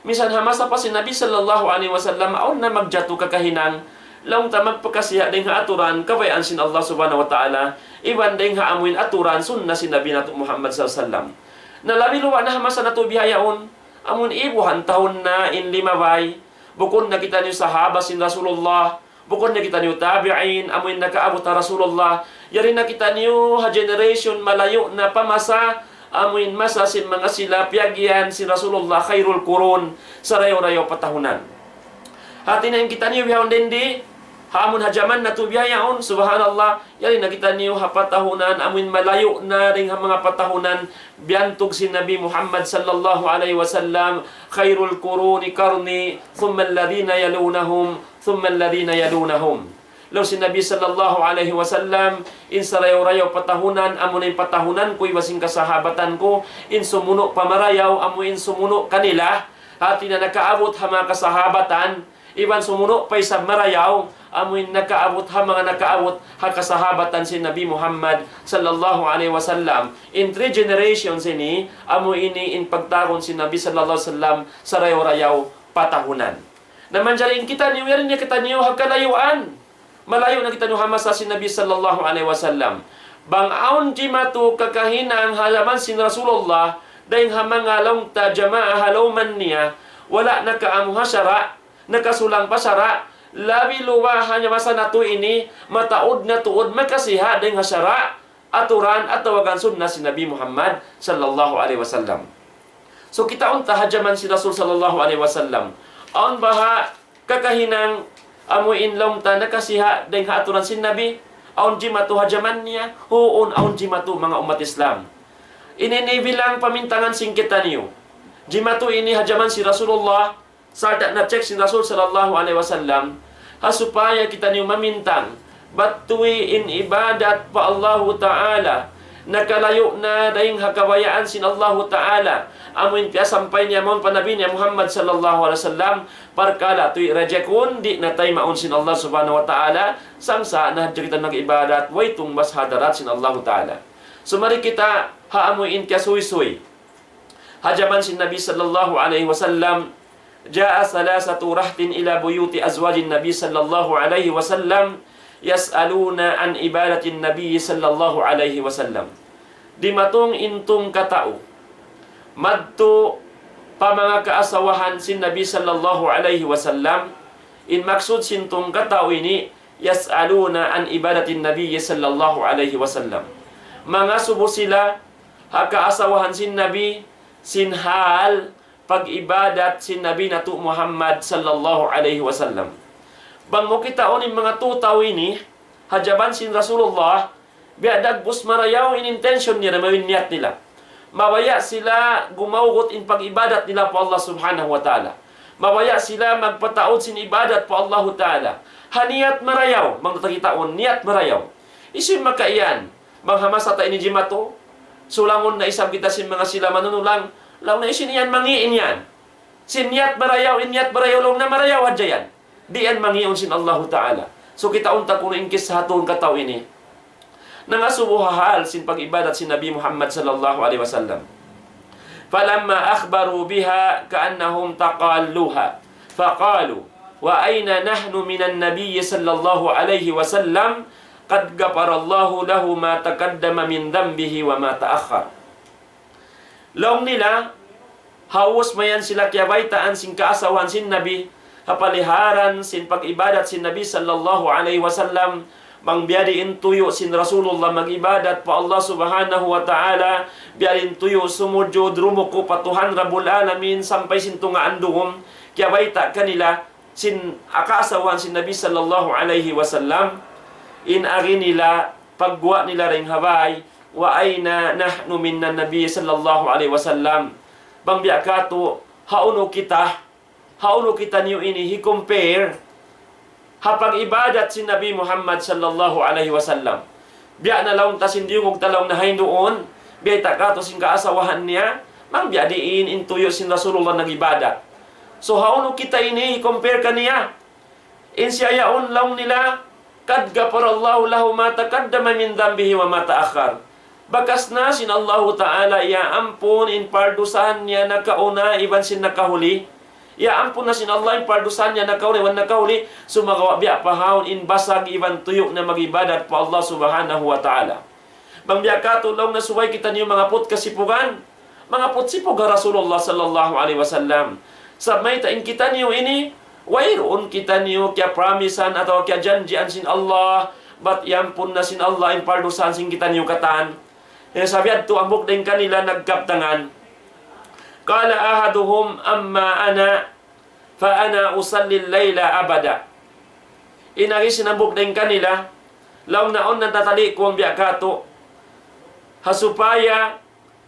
Minsan ha masa pa sin Nabi sallallahu alayhi wasallam, awn na magjatu kakahinang, laung ta magpakasiya' dayn ha aturan, kabayaan sin Allah Subhanahu wa Ta'ala, iban dayn ha amuin aturan, sunnah sin Nabi natu' Muhammad sallallahu alayhi wasallam. Na labi luba' na ha masa natu' bihaun, amun ibuhan tahun na in limabay, bukun na kitaniyu sahaba sin Rasulullah, bukun na kitaniyu tabi'in, amun nakaabut ha Rasulullah, yari na kitaniyu ha generation malayu' na pa masa, amun masa sin manga sila piyagiyan sin Rasulullah khairul qurun, sarayaw-rayaw patahunan. Hati niya in kitaniyu bihaun dindi, ha amun ha jaman natu' bihaun, subhanallah, yari na kitaniyu ha patahunan, amun malayu' na dayn ha manga patahunan, biyantug sin Nabi Muhammad sallallahu alayhi wasallam, خير القرون قرني ثم الذين يلونهم ثم الذين يلونهم. Laung sin Nabi sallallahu alayhi wasallam, in sarayaw-rayaw patahunan, amu na in patahunan ku, iban sin kasahabatan ku, in sumunu' pa marayaw, amu in sumunu' kanila, hati niya nakaabut ha manga kasahabatan, iban sumunu' pa isab marayaw, amu in nakaabut ha manga nakaabut ha kasahabatan sin Nabi Muhammad sallallahu alayhi wasallam. In three generations ini, amu ini in pagtawagun sin Nabi sallallahu alayhi wasallam sarayaw-rayaw patahunan. Na manjari in kitaniyu, yari na kitaniyu ha kalayuan. Malayu' na kitaniyu ha masa sin Nabi sallallahu alayhi wasallam. Bang awn jimatu kakahinang ha jaman sin Rasulullah, dayn ha manga laung ta jamaa ha lawman niya, wala' nakaamu ha sara', nakasulang pa sara', labi luba' ha masa natu' ini, mataud na tuud makasiha' dayn ha sara', aturan atawa kan sunnah sin Nabi Muhammad sallallahu alayhi wasallam. So kitaun ta ha jaman sin Rasul sallallahu alayhi wasallam, awn baha' kakahinang amu in laung ta nakasiha' dayng ha aturan sin Nabi? Awn jimatu ha jaman niya? Huun, awn jimatu, manga ummat Islam. Ini in bilang pamintangan sin kitaniyu. Jimatu ini ha jaman sin Rasulullah, sarta' na-check sin Rasul sallallahu alayhi wasallam, ha supaya kitaniyu mamintang bat tuwi in ibadat pa Allahu Ta'ala, nakalayu' na dayng ha kabayaan sin Allahu Ta'ala, amu in piyasampay niya mawn pa Nabi niya Muhammad sallallahu alayhi wasallam, parkala' tuwi reject-un, di' na taymaun sin Allah Subhanahu wa Ta'ala, sangsa' na hadja kita nag-ibadat, way tungbas ha hadarat sin Allahu Ta'ala. So mari kita ha amu in kiyasuysuy. Ha jaman sin Nabi sallallahu alayhi wasallam, جاء ثلاثة رهط إلى بيوت أزواج النبي صلى الله عليه وسلم يسألون عن عبادة النبي صلى الله عليه وسلم. Dimatung in tungka tau madtu pa manga kaasawahan sin Nabi sallallahu alayhi wasallam. In maksud sin tungka tau ini, يسألون عن عبادة النبي صلى الله عليه وسلم. Mangasubu sila ha kaasawahan sin Nabi sin hal pag-ibadat sin Nabi natu' Muhammad sallallahu alayhi wasallam. Bang mu kitaun in manga tau ini, ha jaman sin Rasulullah, biya' dagbus marayaw in intention nila, amu in niyat nila. Mabaya' sila gumawgut in pag-ibadat nila pa Allah Subhanahu wa Ta'ala. Mabaya' sila magpataud sin ibadat pa Allahu Ta'ala. Ha niyat marayaw, bang ta kitaun, niyat marayaw. Hisiyu in makaiyan, bang ha masa ta ini jimatu, sulangun na isab kita sin manga sila manunulang, laung na hisiyu in yan, mangi' in yan. Sin niyat marayaw, in niyat marayaw, laung na marayaw hadja yan. Di' yan mangiun sin Allahu Ta'ala. So kitaun ta kunu' in kissa ha tungka tau ini. Nangasubu ha hal sin pag-ibadat sin Nabi Muhammad sallallahu alayhi wasallam. فلما أخبروا بها كأنهم تقالوها فقالوا وأين نحن من النبي صلى الله عليه وسلم قد غفر الله له ما تقدم من ذنبه وما تأخر. Laung nila, haus mayan sila kiyabaytaan sin kaasawahan sin Nabi, ha paliharan sin pag-ibadat sin Nabi sallallahu alayhi wasallam, bang biya' diin tuyu' sin Rasulullah mag-ibadat pa Allah Subhanahu wa Ta'ala, biya' diin tuyu' sumujud, rumuku' pa Tuhan Rabbul Alamin, sampay sin tungaan dum, kiyabayta' kanila sin kaasawahan sin Nabi sallallahu alayhi wasallam, in agi nila, pagguwa' nila dayng ha bay, وأين نحن من النبي صلى الله عليه وسلم. Bang biya' katu', hawnu kita, hawnu kitaniyu ini hi-compare ha pag-ibadat sin Nabi Muhammad sallallahu alayhi wasallam. Biya' na laung ta sin diyungug ta laung na ha yan duun, biya' ta katu' sin kaasawahan niya, bang biya' diin in tuyu' sin Rasulullah nag-ibadat. So, hawnu kita ini hi-compare kaniya? In siya yaun laung nila, قد غفر الله له ما تقدم من ذنبه وما تأخر. Bakas na sin Allahu Ta'ala iyaampun in pardusahan niya nakauna iban sin nakahuli. Iyaampun na sin Allah in pardusahan niya nakauna iban nakahuli. Sumagawa' biya' pa hawnu in basag iban tuyu' na mag-ibadat pa Allah Subhanahu wa Ta'ala. Bang biya' katu' laung na subay kitaniyu mangaput kasipugan, mangaput sipug ha Rasulullah sallallahu alayhi wasallam. Sabab mayta' in kitaniyu ini, wayruun kitaniyu kiyapromisan atawa kiyajanjian sin Allah, bat iyampun na sin Allah in pardusahan sin kitaniyu katan. Hangkan sabab yadtu hambuuk dayn kanila nagkabtangan. قال أحدهم أما أنا فأنا أصلي الليل أبدا. In agi sin hambuuk dayn kanila, laung niya, awn na tatali' ku bang biya' katu', ha supaya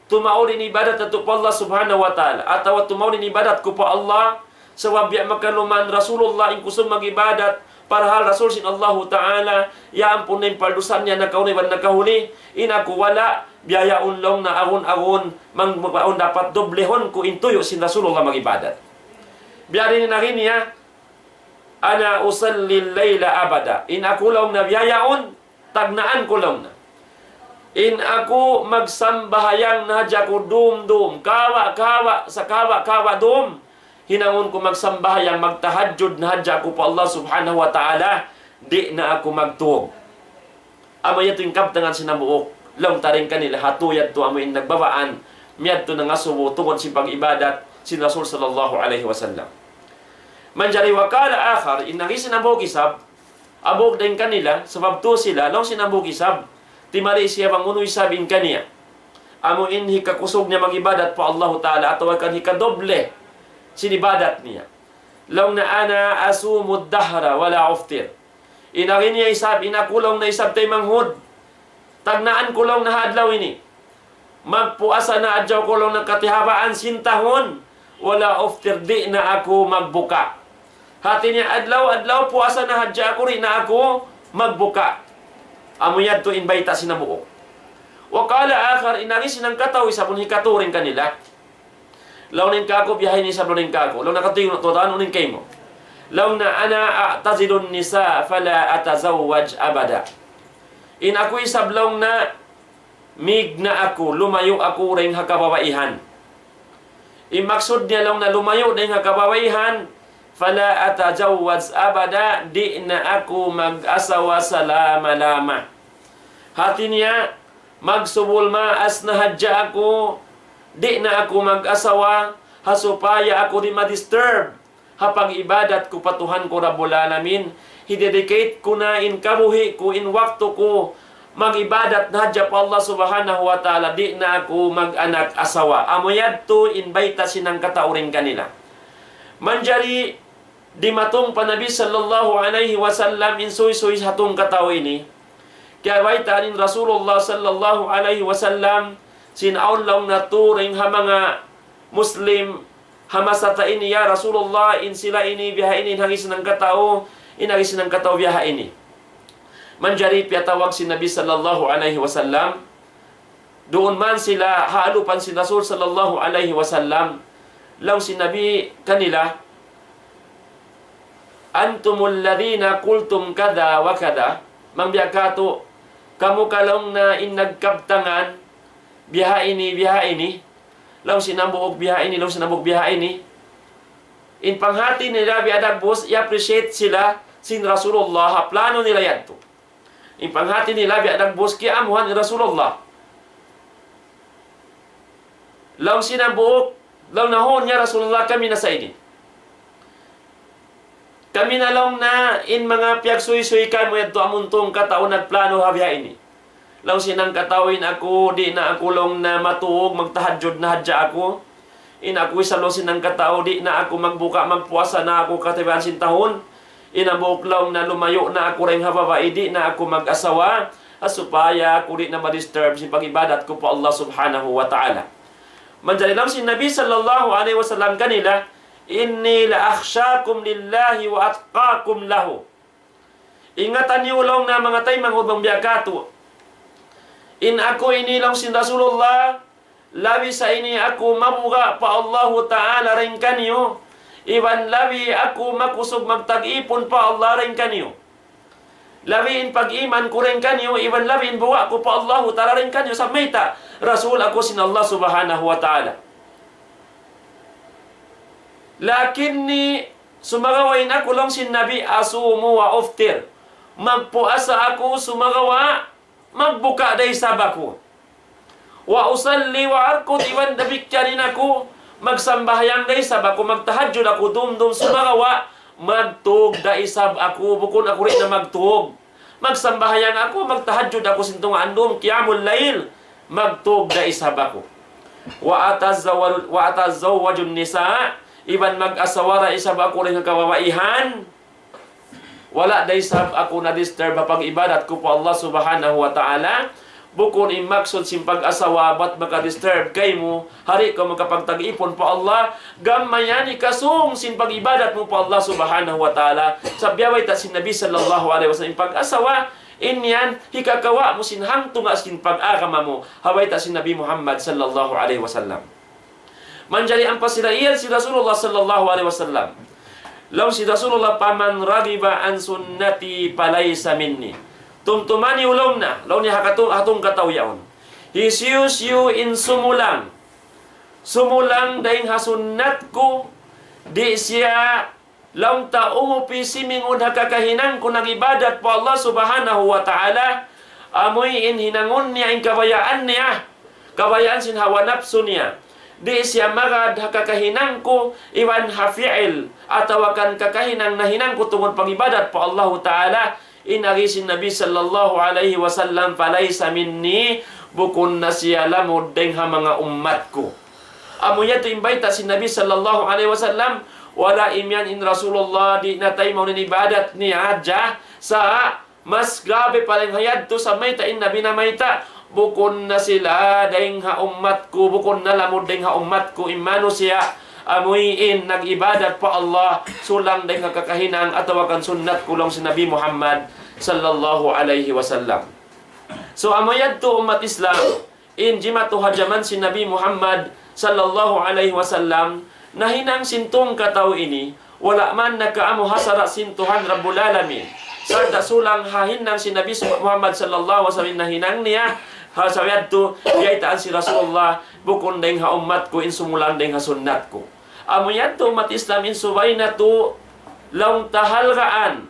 tumaud in ibadat natu' pa Allah Subhanahu wa Ta'ala, atawa tumaud in ibadat ku pa Allah, sabab biya' makaluman Rasulullah in kusug mag-ibadat, parhal Rasul sin Allahu Ta'ala, iyaampun na in pardusahan niya nakauna iban nakahuli, in aku wala', biya' yaun laung niya agun-agun, mang, awn dapat dublihun ku in tuyu' sin Rasulullah mag-ibadat. Biya' diin in agi niya, أنا أصلي الليل أبدا. In aku laung niya biya' yaun, tagnaan ku laung niya. In aku magsambahayang na hadja aku dum-dum, kawa'-kawa', sa kawa'-kawa' dum, hinangun ku magsambahayang, magtahajjud na hadja aku pa Allah Subhanahu wa Ta'ala, di' na aku magtug. Amu yadtu in kabtangan sin hambuuk, laung ta dayn kanila, hatu yadtu amu in nagbabaan, miyadtu nangasubu tungud sin pag-ibadat sin Rasul sallallahu alayhi wasallam. Manjari وقال آخر, in agi sin hambuuk isab, hambuuk dayn kanila, sabab tu sila, laung sin hambuuk isab, timali siya bang unu isab in kaniya. Amu in hikakusug niya mag-ibadat pa Allahu Ta'ala atawa kan hikadoble sin ibadat niya. Laung niya, أنا أصوم الدهر ولا أفطر. In agi niya isab, in aku laung niya isab taymanghud. Tagnaan ku laung niya ha adlaw ini. Magpuasa na hadja aku laung niya katihabaan sin tahun. ولا أفطر, di' na aku magbuka. Hati niya adlaw-adlaw puasa na hadja aku, di' na aku magbuka. Amu yadtu in bayta' sin hambuuk. وقال آخر, in agi sin hangkatau isab amun hikaturing kanila. Laung niya kāku' biya' ha ini isab laung niya kāku'. Laung niya katuy na tuwan, laung niya kaymu. Laung niya أنا أعتزل النساء فلا أتزوج أبدا. In aku isab laung niya mīg na aku, lumayu' aku dayn ha kababaihan. In maksud niya laung niya lumayu' dayn ha kababaihan, فلا أتزوج أبدا, di' na aku mag-asawa salama-lama. Hati niya, magsubul maas na hadja aku, di' na aku mag-asawa, ha supaya aku di' ma-disturb ha pag-ibadat ku pa Tuhan ku Rabbul Alamin. Hi-dedicate ku na in kabuhi' ku, in waktu ku, mag-ibadat na hadja pa Allah Subhanahu wa Ta'ala, di' na aku mag-anak asawa. Amu yadtu in bayta' sin hangkatau dayn kanila. Manjari dimatung pa Nabi sallallahu alayhi wasallam in suysuy ha hangkatau ini. Kiyabaytaan in Rasulullah sallallahu alayhi wasallam sin awn laung niya turing ha manga Muslim ha masa ta ini, "Ya Rasulullah, in sila ini biya' ha ini, in agi sin hangkatau, in agi sin hangkatau biya' ha ini." Manjari piyatawag sin Nabi sallallahu alayhi wasallam, duun man sila ha alupan sin Rasul sallallahu alayhi wasallam. Laung sin Nabi kanila, "أنتم الذين قلتم كذا وكذا." Bang biya' katu', kamu ka laung niya in nagkabtangan biya' ha ini, biya' ha ini. Laung sin hambuuk biya' ha ini, laung sin hambuuk biya' ha ini. In panghati nila biya' dagbus, i-appreciate sila sin Rasulullah, ha plano nila yadtu. In panghati nila biya' dagbus kiyaamuhan hi Rasulullah. Laung sin hambuuk, laung niya, "Huun ya Rasulullah, kami na sa ini. Kami na laung niya in manga piyagsuysuy kaymu yadtu amun hangkatau nagplano ha biya' ini." Laung sin hangkatau, "In aku, di' na aku laung niya matuug, magtahajjud na hadja aku. In aku isab laung sin hangkatau, di' na aku magbuka, magpuasa na aku katihabaan sin tahun. In hambuuk laung niya lumayu' na aku dayn ha babai, di' na aku mag-asawa, ha supaya aku di' na ma-disturb sin pag-ibadat ku pa Allah Subhanahu wa Ta'ala." Manjari laung sin Nabi sallallahu alayhi wasallam kanila, "إني لأخشاكم لله وأتقاكم له." Ingatan niyu laung niya manga taymanghud bang biya' katu'. In aku ini laung sin Rasulullah, labi sa ini aku mabuga' pa Allahu Ta'ala dayn kaniyu, iban labi aku makusug magtag-ipun pa Allah dayn kaniyu. Labi in pag-iman ku dayn kaniyu, iban labi in buga' ku pa Allahu Ta'ala dayn kaniyu, sa' mayta', Rasul aku sin Allah Subhanahu wa Ta'ala. لكني, sumagawa' in aku laung sin Nabi, أصوم وأفطر. Magpuasa aku, sumagawa' magbuka da isab aku. وأصلي وأرقد, iban damikkiyan in aku magsambahayang da isab aku, magtahajjud aku, dumdum, sumagawa' magtuug da isab aku, bukun aku di' na magtuug. Magsambahayang aku, magtahajjud aku sin tunga' andum, qiyamul layl, magtuug da isab aku. وأتزوج, وأتزوج النساء, iban mag-asawa da isab aku dayn ha kababaihan. Wala' da isab aku na-disturb ha pag-ibadat ku pa Allah Subhanahu wa Ta'ala. Bukun in maksud sin pag-asawa bat maka-disturb kaymu, di' kaw makapagtag-ipun pa Allah, gam mayan hikasung sin pag-ibadat mu pa Allah Subhanahu wa Ta'ala. Sa' biya' bayta' sin Nabi sallallahu alayhi wasallam, in pag-asawa, in yan, hikakawa' mu sin hangtunga' sin pag-agama mu, ha bayta' sin Nabi Muhammad sallallahu alayhi wasallam. Manjari ampa sila iyan sin Rasulullah sallallahu alayhi wasallam. Laung sin Rasulullah, فمن رغب عن سنتي فليس مني. Tumtuma niyu laung niya, laung niya ha katu-, ha hangkatau yaun. Hisiyu-siyu in sumulang. Sumulang dayn ha sunnat ku, di' siya laung ta umupi simingud ha kakahinang ku nag-ibadat pa Allah Subhanahu wa Ta'ala, amuin hinangun niya in kabayaan niya, kabayaan sin hawa napsu niya. Di' siya magad ha kakahinang ku, iban ha fi'il, atawa kan kakahinang nahinang ku tungud pag-ibadat pa Allahu Ta'ala, in agi sin Nabi sallallahu alayhi wasallam, فليس مني, bukun na siya lamud dayn ha manga ummat ku. Amu yadtu in bayta' sin Nabi sallallahu alayhi wasallam, wala' imiyan in Rasulullah di' na taymaun in ibadat niya hadja, sa' mas grabe pa dayn ha yadtu sa' mayta' in Nabi namayta', bukun na sila dayn ha ummat ku, bukun na lamud dayn ha ummat ku in manusiya', amuin nag-ibadat pa Allah, sulang dayn ha kakahinang atawa kan sunnat ku laung sin Nabi Muhammad sallallahu alayhi wasallam. So, amu yadtu ummat Islam, in jimatu ha jaman sin Nabi Muhammad sallallahu alayhi wasallam, nahinang sin tungka tau ini, wala' man nakaamu ha sara' sin Tuhan Rabbul Alamin. Sarta' sulang ha hinang sin Nabi Muhammad sallallahu alayhi wasallam nahinang niya, ha sara' yadtu, biyaytaan sin Rasulullah, bukun dayn ha ummat ku, in sumulang dayn ha sunnat ku. Amu yadtu ummat Islam in subay natu' laung ta halgaan,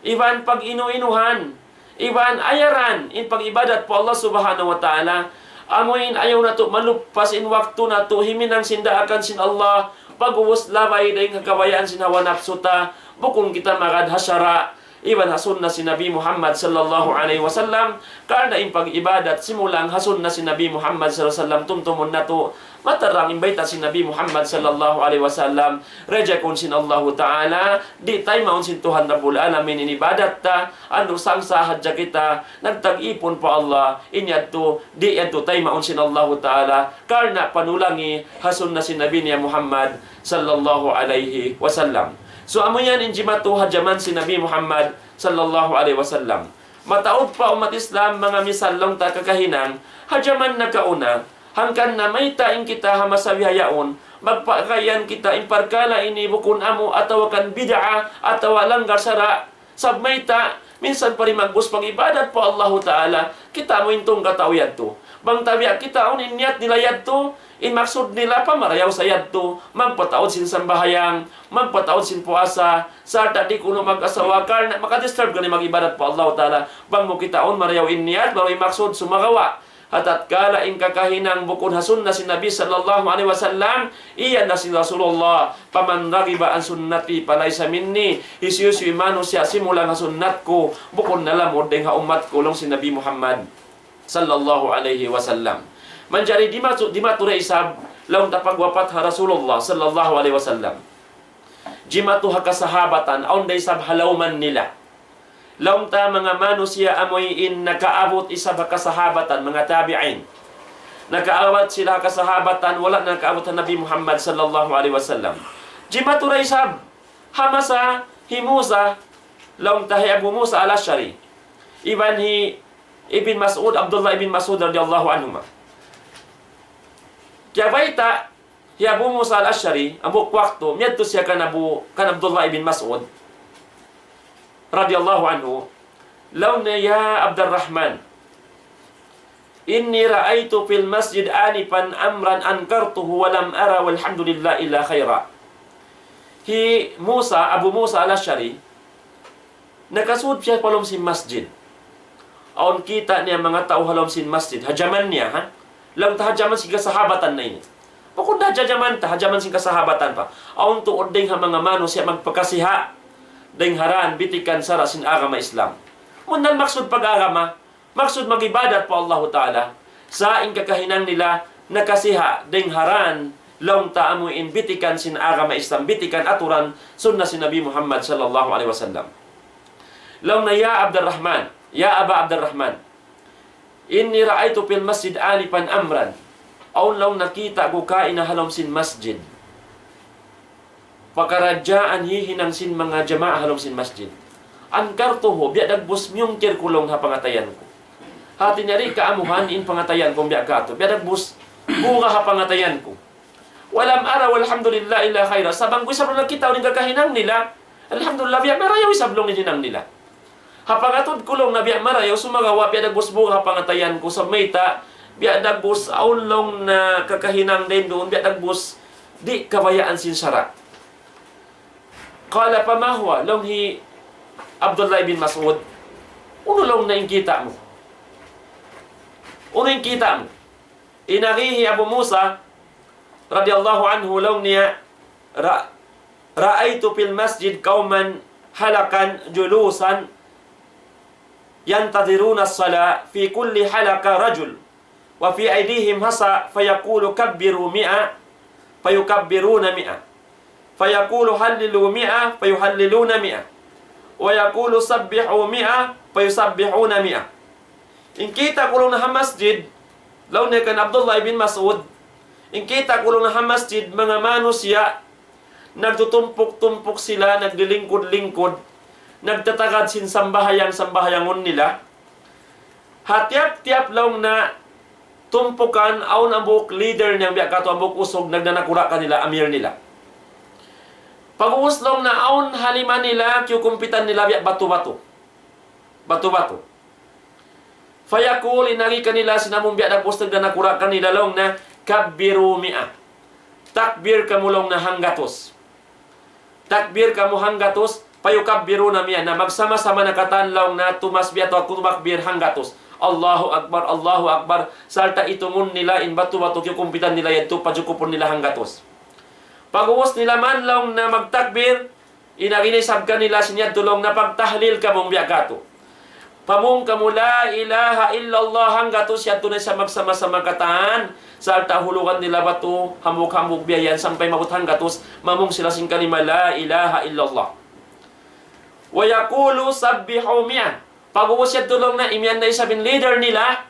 iban pag-inu-inuhan, iban ayaran, in pag-ibadat pa Allah Subhanahu wa Ta'ala. Amuin ayaw natu' maluppas in waktu natu' himinang sin daakan sin Allah, pag'ubus labay dayn ha kabayaan sin hawa napsu ta, bukun kita magad ha sara', iban ha sunna sin Nabi Muhammad sallallahu alayhi wasallam, karna' in pag-ibadat simulang ha sunna sin Nabi Muhammad sallallahu alayhi wasallam tumtumun natu', matarang in bayta' sin Nabi Muhammad sallallahu alayhi wasallam, reject-un sin Allahu Ta'ala, di' taymaun sin Tuhan Rabbul Alamin in ibadat ta, anu sangsa' hadja kita, nagtag-ipun pa Allah, in yadtu, di' yadtu taymaun sin Allahu Ta'ala, karna' panulangi ha sunna sin Nabi niya Muhammad sallallahu alayhi wasallam. So, amu yan in jimatu ha jaman sin Nabi Muhammad sallallahu alayhi wasallam. Mataud pa ummat Islam, manga misal laung ta kakahinang, ha jaman nakauna, hangkan na mayta' in kita ha masa bihaun, magpakayan kita in parkala' ini bukun amu atawa kan bid'a atawa langgar sara', sabab mayta', minsan pa di' magbus pag-ibadat pa Allahu Ta'ala, kita' mu in tungka tau yadtu. Bang tabiya' kita awn in niyat nila yadtu, in maksud nila pamarayaw sa yadtu, magpataud sin sambahayang, magpataud sin puasa, sarta' di' kunu' mag-asawa, karna' maka-disturb kaniya mag-ibadat pa Allahu Ta'ala. Bang mu kitaun marayaw in niyat, marayaw in maksud, sumagawa' ha tatkala in kakahinang bukun ha sunna sin Nabi sallallahu alayhi wasallam, iyan na sin Rasulullah, فمن رغب عن سنتي فليس مني, hisiyu-siyu in manusiya' simulang ha sunnat ku, bukun na lamud dayn ha ummat ku, laung sin Nabi Muhammad sallallahu alayhi wasallam. Manjari jimatu, jimatu da isab, laung ta pagwapat ha Rasulullah sallallahu alayhi wasallam. Jimatu ha kasahabatan, awn da isab halawman nila. Laung ta manga manusiya' amuin nakaabut isab ha kasahabatan, manga tabi'in. Nakaabut sila ha kasahabatan, wala' nakaabut ha Nabi Muhammad sallallahu alayhi wasallam. Jimatu da isab, ha masa hi Musa, laung ta hi Abu Musa al-Ash'ari. Iban hi Ibn Mas'ud, Abdullah ibn Mas'ud radiyallahu anhuma. Kiyabayta' hi Abu Musa al-Ash'ari, amu waktu, miyadtu siya kan Abu, kan Abdullah ibn Mas'ud, radiyallahu anhu, laung niya, يا عبد الرحمن، إني رأيت في المسجد آنفا أمرا أنكرته ولم أر والحمد لله إلا خيرا. Hi Musa, Abu Musa al-Ash'ari, nakasud siya pa lawm sin masjid. Awn kita' niya manga tau ha lawm sin masjid, ha jaman niya, ha? Laung ta ha jaman sin kasahabatan na ini. Bukun da ha jaman ta, ha jaman sin kasahabatan pa. Awn tuud dayn ha manga manusiya' magpakasiha' dayn ha dān bitikan sara' sin agama Islam. Bunnal maksud pag-agama, maksud mag-ibadat pa Allahu Ta'ala. Sa' in kakahinang nila nakasiha' dayn ha dān laung ta amuin bitikan sin agama Islam, bitikan aturan sunna sin Nabi Muhammad sallallahu alayhi wasallam. Laung niya, يا عبد الرحمن، يا أبا عبد الرحمن، إني رأيت في المسجد آنفا أمرا. Awn laung nakita' ku kaina ha lawm sin masjid pakaradjaan hihinang sin manga jamaa ha lawm sin masjid. أنكرته, biya' dagbus miyungkir ku laung ha pangatayan ku. Hāti niya di' kaamuhan in pangatayan ku biya' katu'. Biya' dagbus buga ha pangatayan ku. ولم أر والحمد لله إلا خيرا. Sa' bang ku isab laung nakita' ku in kakahinang nila, alhamdulillah, biya' marayaw isab laung in hinang nila. Ha pangatud ku laung na biya' marayaw, sumagawa' biya' dagbus buga ha pangatayan ku, sabab mayta', biya' dagbus awn laung na kakahinang dayn duun, biya' dagbus di' kabayaan sin sara'. قال فما هو, laung hi Abdullah ibn Mas'ud, unu laung na in kita' mu? Unu in kita' mu? In agi hi Abu Musa radiyallahu anhu laung niya, رأ-، رأيت في المسجد قوما حلقا جلوسا ينتظرون الصلاة، في كل حلقة رجل، وفي أيديهم عصا فيقول كبروا مائة فيكبرون مائة فيقول هللوا مائة فيهللون مائة ويقول سبحوا مائة فيسبحون مائة. In kita' ku laung niya ha masjid, laung niya kan Abdullah ibn Mas'ud, in kita' ku laung niya ha masjid, manga manusiya', nagtutumpuk-tumpuk sila, naglilingkud-lingkud, nagtatagad sin sambahayang-sambahayangun nila. Ha tiyap-tiyap laung niya tumpukan, awn hambuuk leader niya, biya' katu' hambuuk usug, nagdanakura' kanila, amir nila. Pag'ubus laung niya awn ha lima nila, kiyukumpitan nila biya' batu-batu. Batu-batu. فيقول, in agi kanila sin amun biya' da pus nagdanakura' kanila laung niya, كبروا مائة. Takbir kamu laung niya hanggatus. Takbir kamu hanggatus, فيكبرون مائة. Na magsama-sama na katan laung niya tumasbih atawa tumakbir hanggatus. Allahu Akbar, Allahu Akbar. Sarta' itungun nila in batu-batu kiyukumpitan nila yadtu, pajukupun nila hanggatus. Pag'ubus nila man laung niya magtakbir, in agi na isab kanila sin yadtu laung niya pagtahlil kamu biya' katu'. Pamung kamu لا إله إلا الله hanggatus, yadtu na isab magsama-sama katan, sarta' hulugan nila batu, hambuuk-hambuuk biya' yan, sampay maabut hanggatus, mamung sila sin kalima لا إله إلا الله. ويقول سبحوا مائة. Pag'ubus yadtu laung niya, imiyan na isab in leader nila,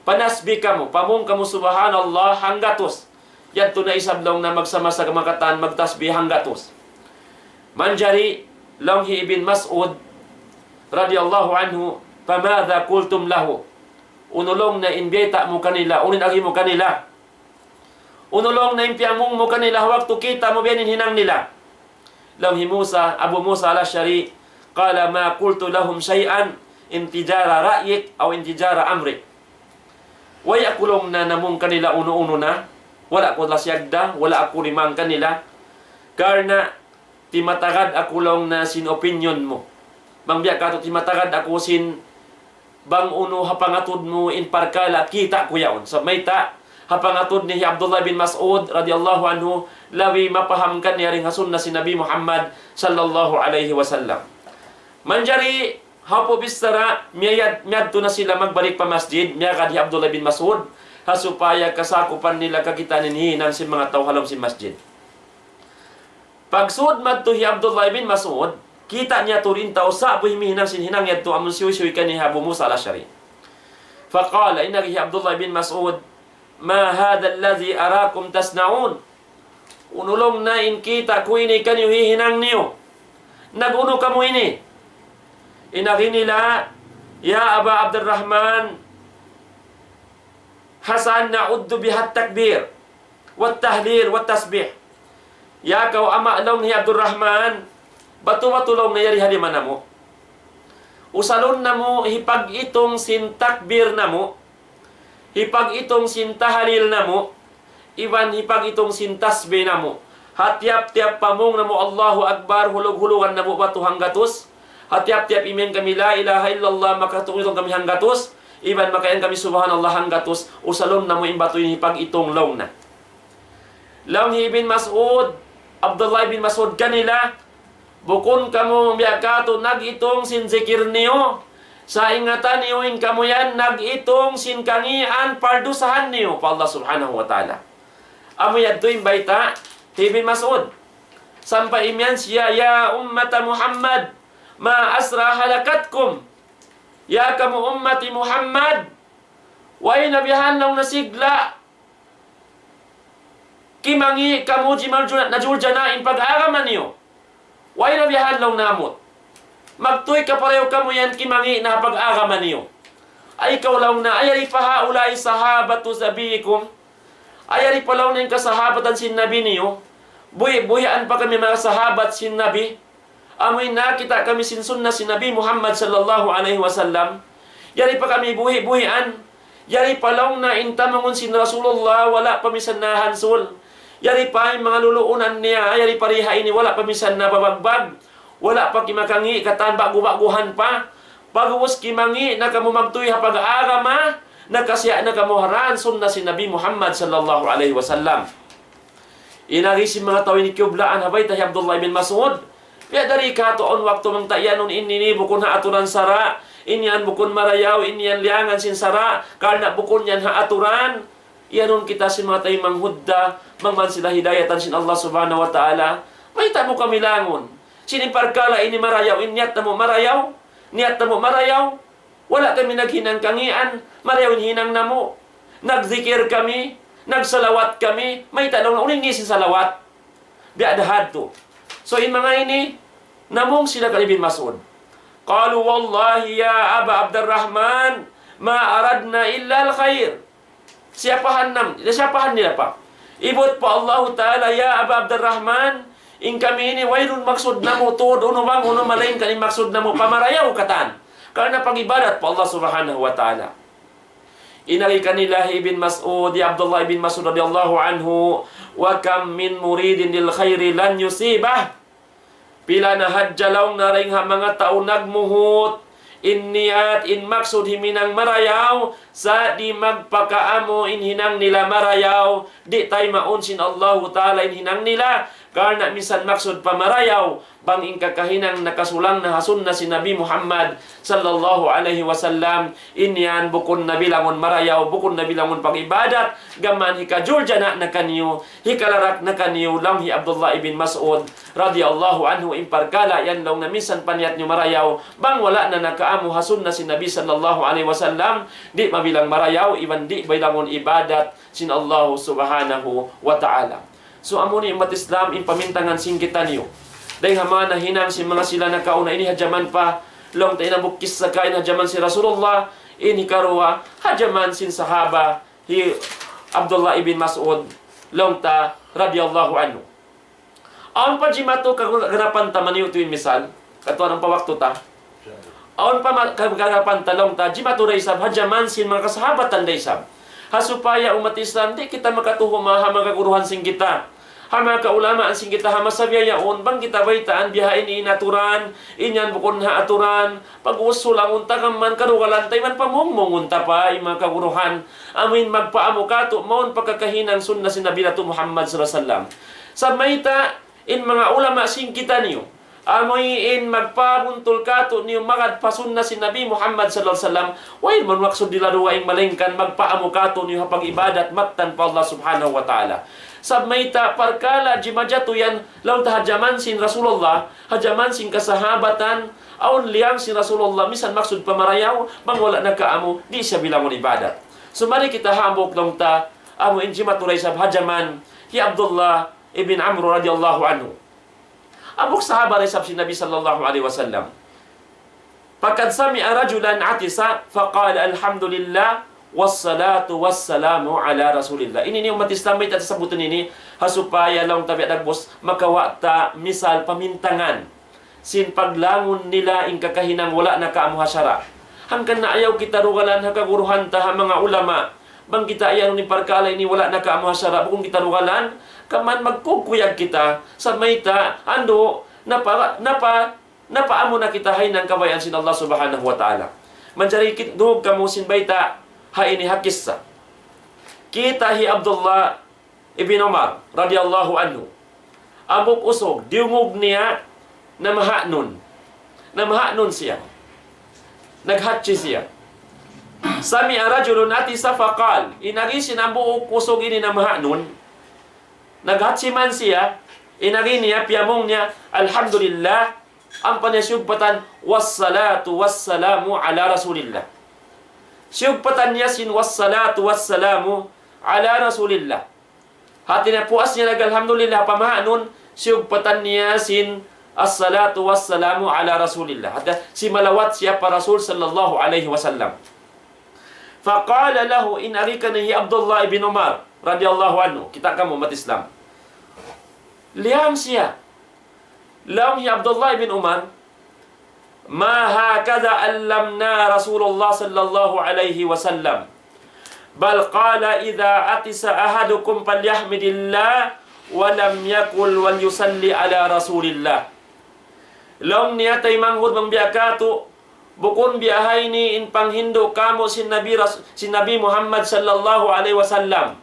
panasbih kamu, pamung kamu subhanallah hanggatus. Yadtu na isab laung niya magsama-sama katan, magtasbih hanggatus. Manjari laung hi Ibn Mas'ud radiyallahu anhu, فماذا قلتم له؟ Unu laung niya in biyayta' mu kanila, unu in agi mu kanila? Unu laung niya in piyamung mu kanila ha waktu kita' mu biya' ini in hinang nila? Laung hi Musa, Abu Musa al-Ash'ari, قال ما قلت لهم شيئا انتظار رأيك أو انتظار أمرك. Way aku laung niya namung kanila unu-unu na, wala' aku lasiyagda, wala' aku rimang kanila. Karna' timatagad aku laung niya sin opinion mu. Bang biya' katu' timatagad aku sin bang unu ha pangatud mu in parkala' kita' ku yaun. Sa' mayta', ha pangatud ni hi Abdullah bin Mas'ud radiyallahu anhu, labi mapaham kaniya dayn ha sunna sin Nabi Muhammad sallallahu alayhi wasallam. Manjari, ha upu' bichara, miyayad-, miyadtu na sila magbalik pa masjid, miyagad hi Abdullah bin Mas'ud, ha supaya kasakupan nila kakitaan in hinang sin manga tau ha lawm sin masjid. Pagsud madtu hi Abdullah ibn Mas'ud, kita' niya tuud in tau sa'bu himihinang sin hinang yadtu amun siyuy-siyuy kaniya hi Abu Musa al-Ash'ari. فقال, in agi hi Abdullah ibn Mas'ud, ما هذا الذي أراكم تصنعون؟ Unu laung niya in kita' ku ini kaniyu hihinang niyu? Nag-unu kamu ini? In agi nila, يا أبا عبد الرحمن، حصى نعد بها التكبير والتهليل والتسبيح. Ya kaw ama' laung hi Abdurrahman, batu-batu laung niya yari ha lima namu'. Usalun namu' hipag-itung sin takbir namu', hipag-itung sin tahlil namu', iban hipag-itung sin tasbih namu'. Ha tiyap-tiyap pamung namu' Allahu Akbar, hulug-hulugan namu' batu hanggatus. Ha tiyap-tiyap imiyan kami لا إله إلا الله, makatug-itung kami hanggatus. Iban makaiyan kami subhanallah hanggatus, usalun namu' in batu ini hipag-itung laung niya. Laung hi Ibn Mas'ud, Abdullah ibn Mas'ud kanila, bukun kamu biya' katu' nag-itung sin zikir niyu, sa' ingatan niyu in kamu yan nag-itung sin kangīan pardusahan niyu pa Allah Subhanahu wa Ta'ala. Amu yadtu in bayta' hi Ibn Mas'ud. Sampay imiyan siya, يا أمة محمد، ما أسرع هلكتكم. Ya kamu ummat hi Muhammad, way na bihan laung niya sigla kimangi' kamu, jimaljuna-, najuljana in pag-agama niyu. Way na bihan laung niya amut. Magtuy kaparayaw kamu yan kimangi' na ha pag-agama niyu. Ay kaw laung niya, أيرث هؤلاء صحابة نبيكم؟ Ay yari pa laung niya in kasahabatan sin Nabi niyu? Buhi'-buhian pa kami manga sahabat sin Nabi. Amu in nakakita' kami sin sunna sin Nabi Muhammad sallallahu alayhi wasallam. Yari pa kami buhi'-buhian. Yari pa laung niya in tamungun sin Rasulullah, wala' pa misan nahansul. Yari pa in manga luluunan niya, yari pa di ha ini, wala' pa misan nababagbag. Wala' pa kimakangi' katan, ba'gu-ba'guhan pa. Pag'ubus kimangi' na kamu magtuy ha pag-agama, nakasiya' na kamu ha dan sunna sin Nabi Muhammad sallallahu alayhi wasallam. In agi sin manga tau ini kiyublaan ha bayta' hi Abdullah ibn Mas'ud. Biya' da isab katu' awn waktu bang ta iyanun ini ini bukun ha aturan sara', in yan bukun marayaw, in yan liyangan sin sara', karna' bukun yan ha aturan, iyanun kita sin manga taymanghud ta, bang man sila hidayatan sin Allah Subhanahu wa Ta'ala. Mayta' mu kami langun? Sin parkala' ini marayaw, in niyat namu' marayaw, niyat namu' marayaw, wala' kami naghinang kangīan, marayaw in hinang namu'. Nagzikir kami, nagsalawat kami, mayta' laung, unu in ngī' sin salawat? Biya' da hadtu. So, in manga ini, namung sila kan Ibn Mas'ud. قالوا والله يا أبا عبد الرحمن ما أردنا إلا الخير. Siyapahan nam-, siyapahan nila pa. Ibut pa Allahu Ta'ala, "Ya Aba Abdurrahman, in kami ini wayruun maksud namu' tuud unu bang unu malaingkan in maksud namu' pamarayaw katan." Karna' pag-ibadat pa Allah Subhanahu wa Ta'ala. In agi kanila hi Ibn Mas'ud, hi Abdullah ibn Mas'ud radiyallahu anhu, "وكم من مريد للخير لن يصيبه." Pila na hadja laung niya dayn ha manga tau nagmuhut in niyat, in maksud himinang marayaw, sa' di' magpakaamu in hinang nila marayaw, di' taymaun sin Allahu Ta'ala in hinang nila, karna' minsan maksud pa marayaw, bang in kakahinang nakasulang na ha sunna sin Nabi Muhammad sallallahu alayhi wasallam, in yan bukun na bilangun marayaw, bukun na bilangun pag-ibadat, gām hikajuljana na kaniyu, hikalarak na kaniyu, laung hi Abdullah ibn Mas'ud radiyallahu anhu, in parkala' yan laung niya minsan pa niyat niyu marayaw, bang wala' na nakaamu ha sunna sin Nabi sallallahu alayhi wasallam, di' mabilang marayaw, iban di' bilangun ibadat sin Allah Subhanahu wa Ta'ala. So, amu ini ummat Islam, in pamintangan sin kitaniyu. Dayn ha manga nahinang sin manga sila nakauna ini ha jaman pa, laung ta in hambuuk kissa kaina ha jaman sin Rasulullah, in hikaruwa, ha jaman sin sahaba, hi Abdullah ibn Mas'ud, laung ta, radiyallahu anhu. Awn pa jimatu kaganapan ta maniyu tuud in misal, katuan pa waktu ta. Awn pa ma-, ka-, kaganapan ta laung ta, jimatu da isab, ha jaman sin manga kasahabatan da isab. Ha supaya ummat Islam, di' kita makatuhuma ha manga kaguruhan sin kita, ha manga kaulamaan sin kita, ha masa biya' yaun, bang kita baytaan biya' ha ini in aturan, in yan bukun ha aturan, pag-usul amun ta kaman karugalan ta iban pamungmungun ta pa in manga kaguruhan. Amuin magpaamu katu', mawn pa kakahinang sunna sin Nabi natu' Muhammad sallallahu alayhi wasallam. Sa' mayta', in manga ulama sin kitaniyu, amuin magpabuntul katu' niyu magad pa sunna sin Nabi Muhammad sallallahu alayhi wasallam, way man maksud nila dugaing malaingkan magpaamu katu' niyu ha pag-ibadat mattan pa Allah Subhanahu wa Ta'ala. Sa' mayta' parkala' jimajatu yan, laung ta ha jaman sin Rasulullah, ha jaman sin kasahabatan, awn liyang sin Rasulullah, minsan maksud pa marayaw, bang wala' nakaamu, di' siya bilangun ibadat. So, mari kita hambuuk laung ta, amu in jimatu da isab ha jaman hi Abdullah ibn Amr radiyallahu anhu. Hambuuk sahaba da isab sin Nabi sallallahu alayhi wasallam. فقد سمع رجلا عطس فقال الحمد لله والصلاة والسلام على رسول الله. Ini in ummat Islam, mayta' ta sabbutun ini, ha supaya laung ta biya' dagbus, makawa' ta misal pamintangan sin paglangun nila in kakahinang wala' nakaamu ha sara'. Hangkan na ayaw kita rugalan ha kaguruhan ta ha manga ulama. Bang kita iyanun in parkala' ini wala' nakaamu ha sara', bukun kita rugalan, kaman magkukuyag kita, sa' mayta', andu', napa-, napa-, napaamu na kita ha hinang kabayaan sin Allah Subhanahu wa Ta'ala. Manjari kit-, dungug kamu sin bayta' ha ini ha kissa. Kita' hi Abdullah ibn Umar radiyallahu anhu. Hambuuk usug, diyungug niya, namahanun. Namahanun siya. Naghatsi siya. سمع رجلا عطس فقال. In agi sin hambuuk usug ini namahanun. Naghatsi man siya. In agi niya, piyamung niya, "Alhamdulillah." Ampa niya siyugpatan, "والصلاة والسلام على رسول الله." Siyugpatan niya sin, "والصلاة والسلام على رسول الله." Hati niya puas niya nag-alhamdulillah pamahanun, siyugpatan niya sin, "الصلاة والسلام على رسول الله." Hati niya, simalawat siya pa Rasul sallallahu alayhi wasallam. فقال له, in agi kaniya hi Abdullah ibn Umar, radiyallahu anhu. Kita' kamu, ummat Islam. Liyang siya. Laung hi Abdullah ibn Umar, ما هكذا علمنا رسول الله صلى الله عليه وسلم. بل قال إذا عطس أحدكم فليحمد الله ولم يقل وليصل على رسول الله. Laung niya taymanghud bang biya' katu', bukun biya' ha ini in panghindu' kamu sin Nabi Ras-, sin Nabi Muhammad sallallahu alayhi wasallam.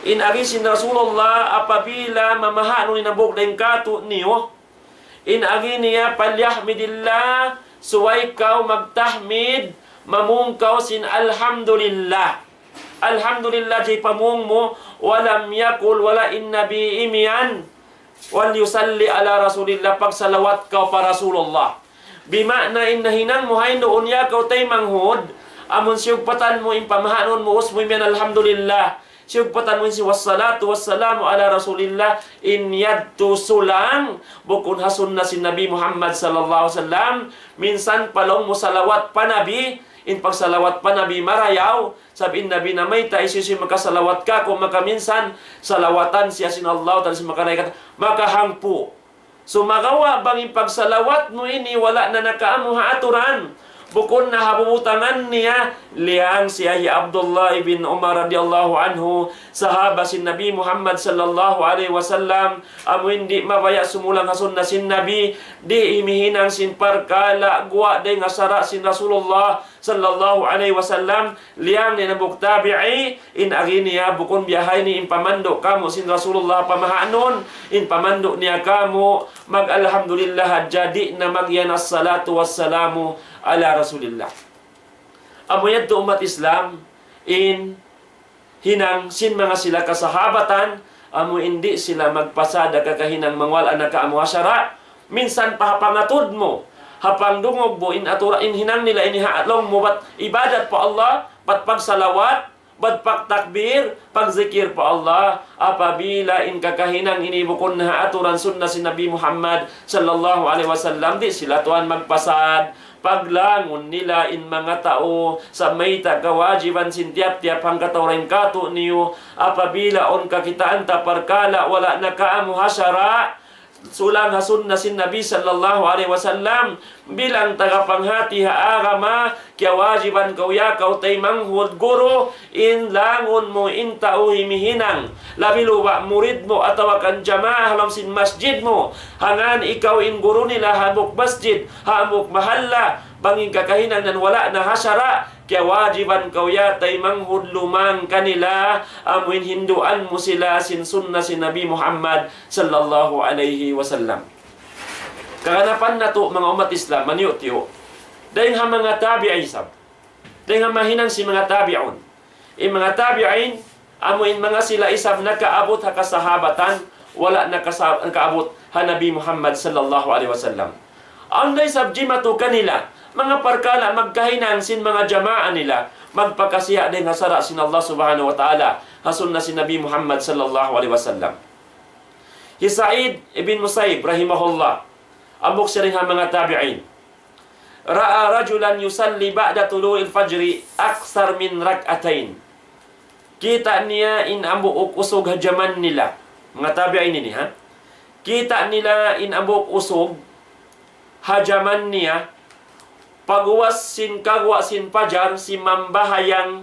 In agi sin Rasulullah apabila mamahanun in hambuuk dayn katu' niyu, in agi niya, "فليحمد الله Subay kaw magtahmid, mamung kaw sin alhamdulillah. Alhamdulillah, jari pamung mu, ولم يقل, wala' in Nabi imiyan, وليصل على رسول الله, pagsalawat kaw pa Rasulullah. Bima'na in nahinang mu ha yan duun ya kaw taymanghud, amun siyugpatan mu in pamahanun mu, ubus mu imiyan alhamdulillah. Siyugpatan mu in si والصلاة والسلام على رسول الله, in yadtu sulang, bukun ha sunna sin Nabi Muhammad sallallahu alayhi wasallam. Minsan pa laung mu salawat pa Nabi, in pagsalawat pa Nabi marayaw, sabab in Nabi namayta' hisiyu-siyu makasalawat kāku', maka minsan salawatan siya sin Allah, tali sin makanaikat, makahangpu'. Sumagawa' bang in pagsalawat mu ini wala' na nakaamu ha aturan, bukun na ha bubutangan niya, liyang siya hi Abdullah ibn Umar radiyallahu anhu, sahaba sin Nabi Muhammad sallallahu alayhi wasallam, amu in di' mabaya' sumulang ha sunna sin Nabi, di' himihinang sin parkala' guwa' dayn ha sara' sin Rasulullah sallallahu alayhi wasallam, liyang niya in hambuuk tabi'i, in agi niya bukun biya' ha ini in pamandu' kāmu' sin Rasulullah pamahanun, in pamandu' niya kāmu', mag-alhamdulillah hadja, di' na magiyan الصلاة والسلام على رسول الله. Amu yadtu ummat Islam, in hinang sin manga sila kasahabatan, amu in di' sila magpasad ha kakahinang manga wala' nakaamu ha sara', minsan pa ha pangatud mu, ha pangdungug mu, in atura, in hinang nila ini ha laung mu bat ibadat pa Allah, bat pagsalawat, bat pagtakbir, pagzikir pa Allah, apabila in kakahinang ini bukun na ha aturan sunna sin Nabi Muhammad sallallahu alayhi wasallam, di' sila tuwan magpasad. Paglangun nila in manga tau, sa' mayta' kawajiban sin tiyap-tiyap hangkatau dayn kātu'niyu, apabila awn kakitaan ta parkala' wala' nakaamu ha sara', sulang ha sunna sin Nabi sallallahu alayhi wasallam, bilang tagapanghati ha agama, kiyawajiban kaw ya kaw taymanghud guru, in langun mu in tau himihinang, labi luba' murid mu atawa kan jamaah ha lawm sin masjid mu, hangkan ikaw in guru nila ha hambuuk masjid, ha hambuuk mahalla, bang in kakahinang yan wala' na ha sara', kiyawajiban kaw ya taymanghud lumang kanila, amu in hinduan mu sila sin sunna sin Nabi Muhammad sallallahu alayhi wasallam. Kaganapan natu' manga ummat Islam, maniyu'-tiyu'. Dayn ha manga tabi'i isab. Dayn ha mahinang sin manga tabi'un. In manga tabi'in, amu in manga sila isab nakaabut ha kasahabatan, wala' nakasa-, nakaabut ha Nabi Muhammad sallallahu alayhi wasallam. Awn da isab jimatu kanila, manga parkala' magkahinang sin manga jamaa nila, magpakasiya' dayn ha sara' sin Allah subhanahu wa ta'ala, ha sunna sin Nabi Muhammad sallallahu alayhi wasallam. Hi Sa'id ibn Musayyib rahimahullah, hambuuk siya dayn ha manga tabi'in. رأى رجلا يصلي بعد طلوع الفجر أكثر من ركعتين. Kita' niya in hambuuk usug ha jaman nila. Manga tabi'in ini, ha? Kita' nila in hambuuk usug ha jaman niya, pag'ubus sin kaguwa' sin pajar, simambahayang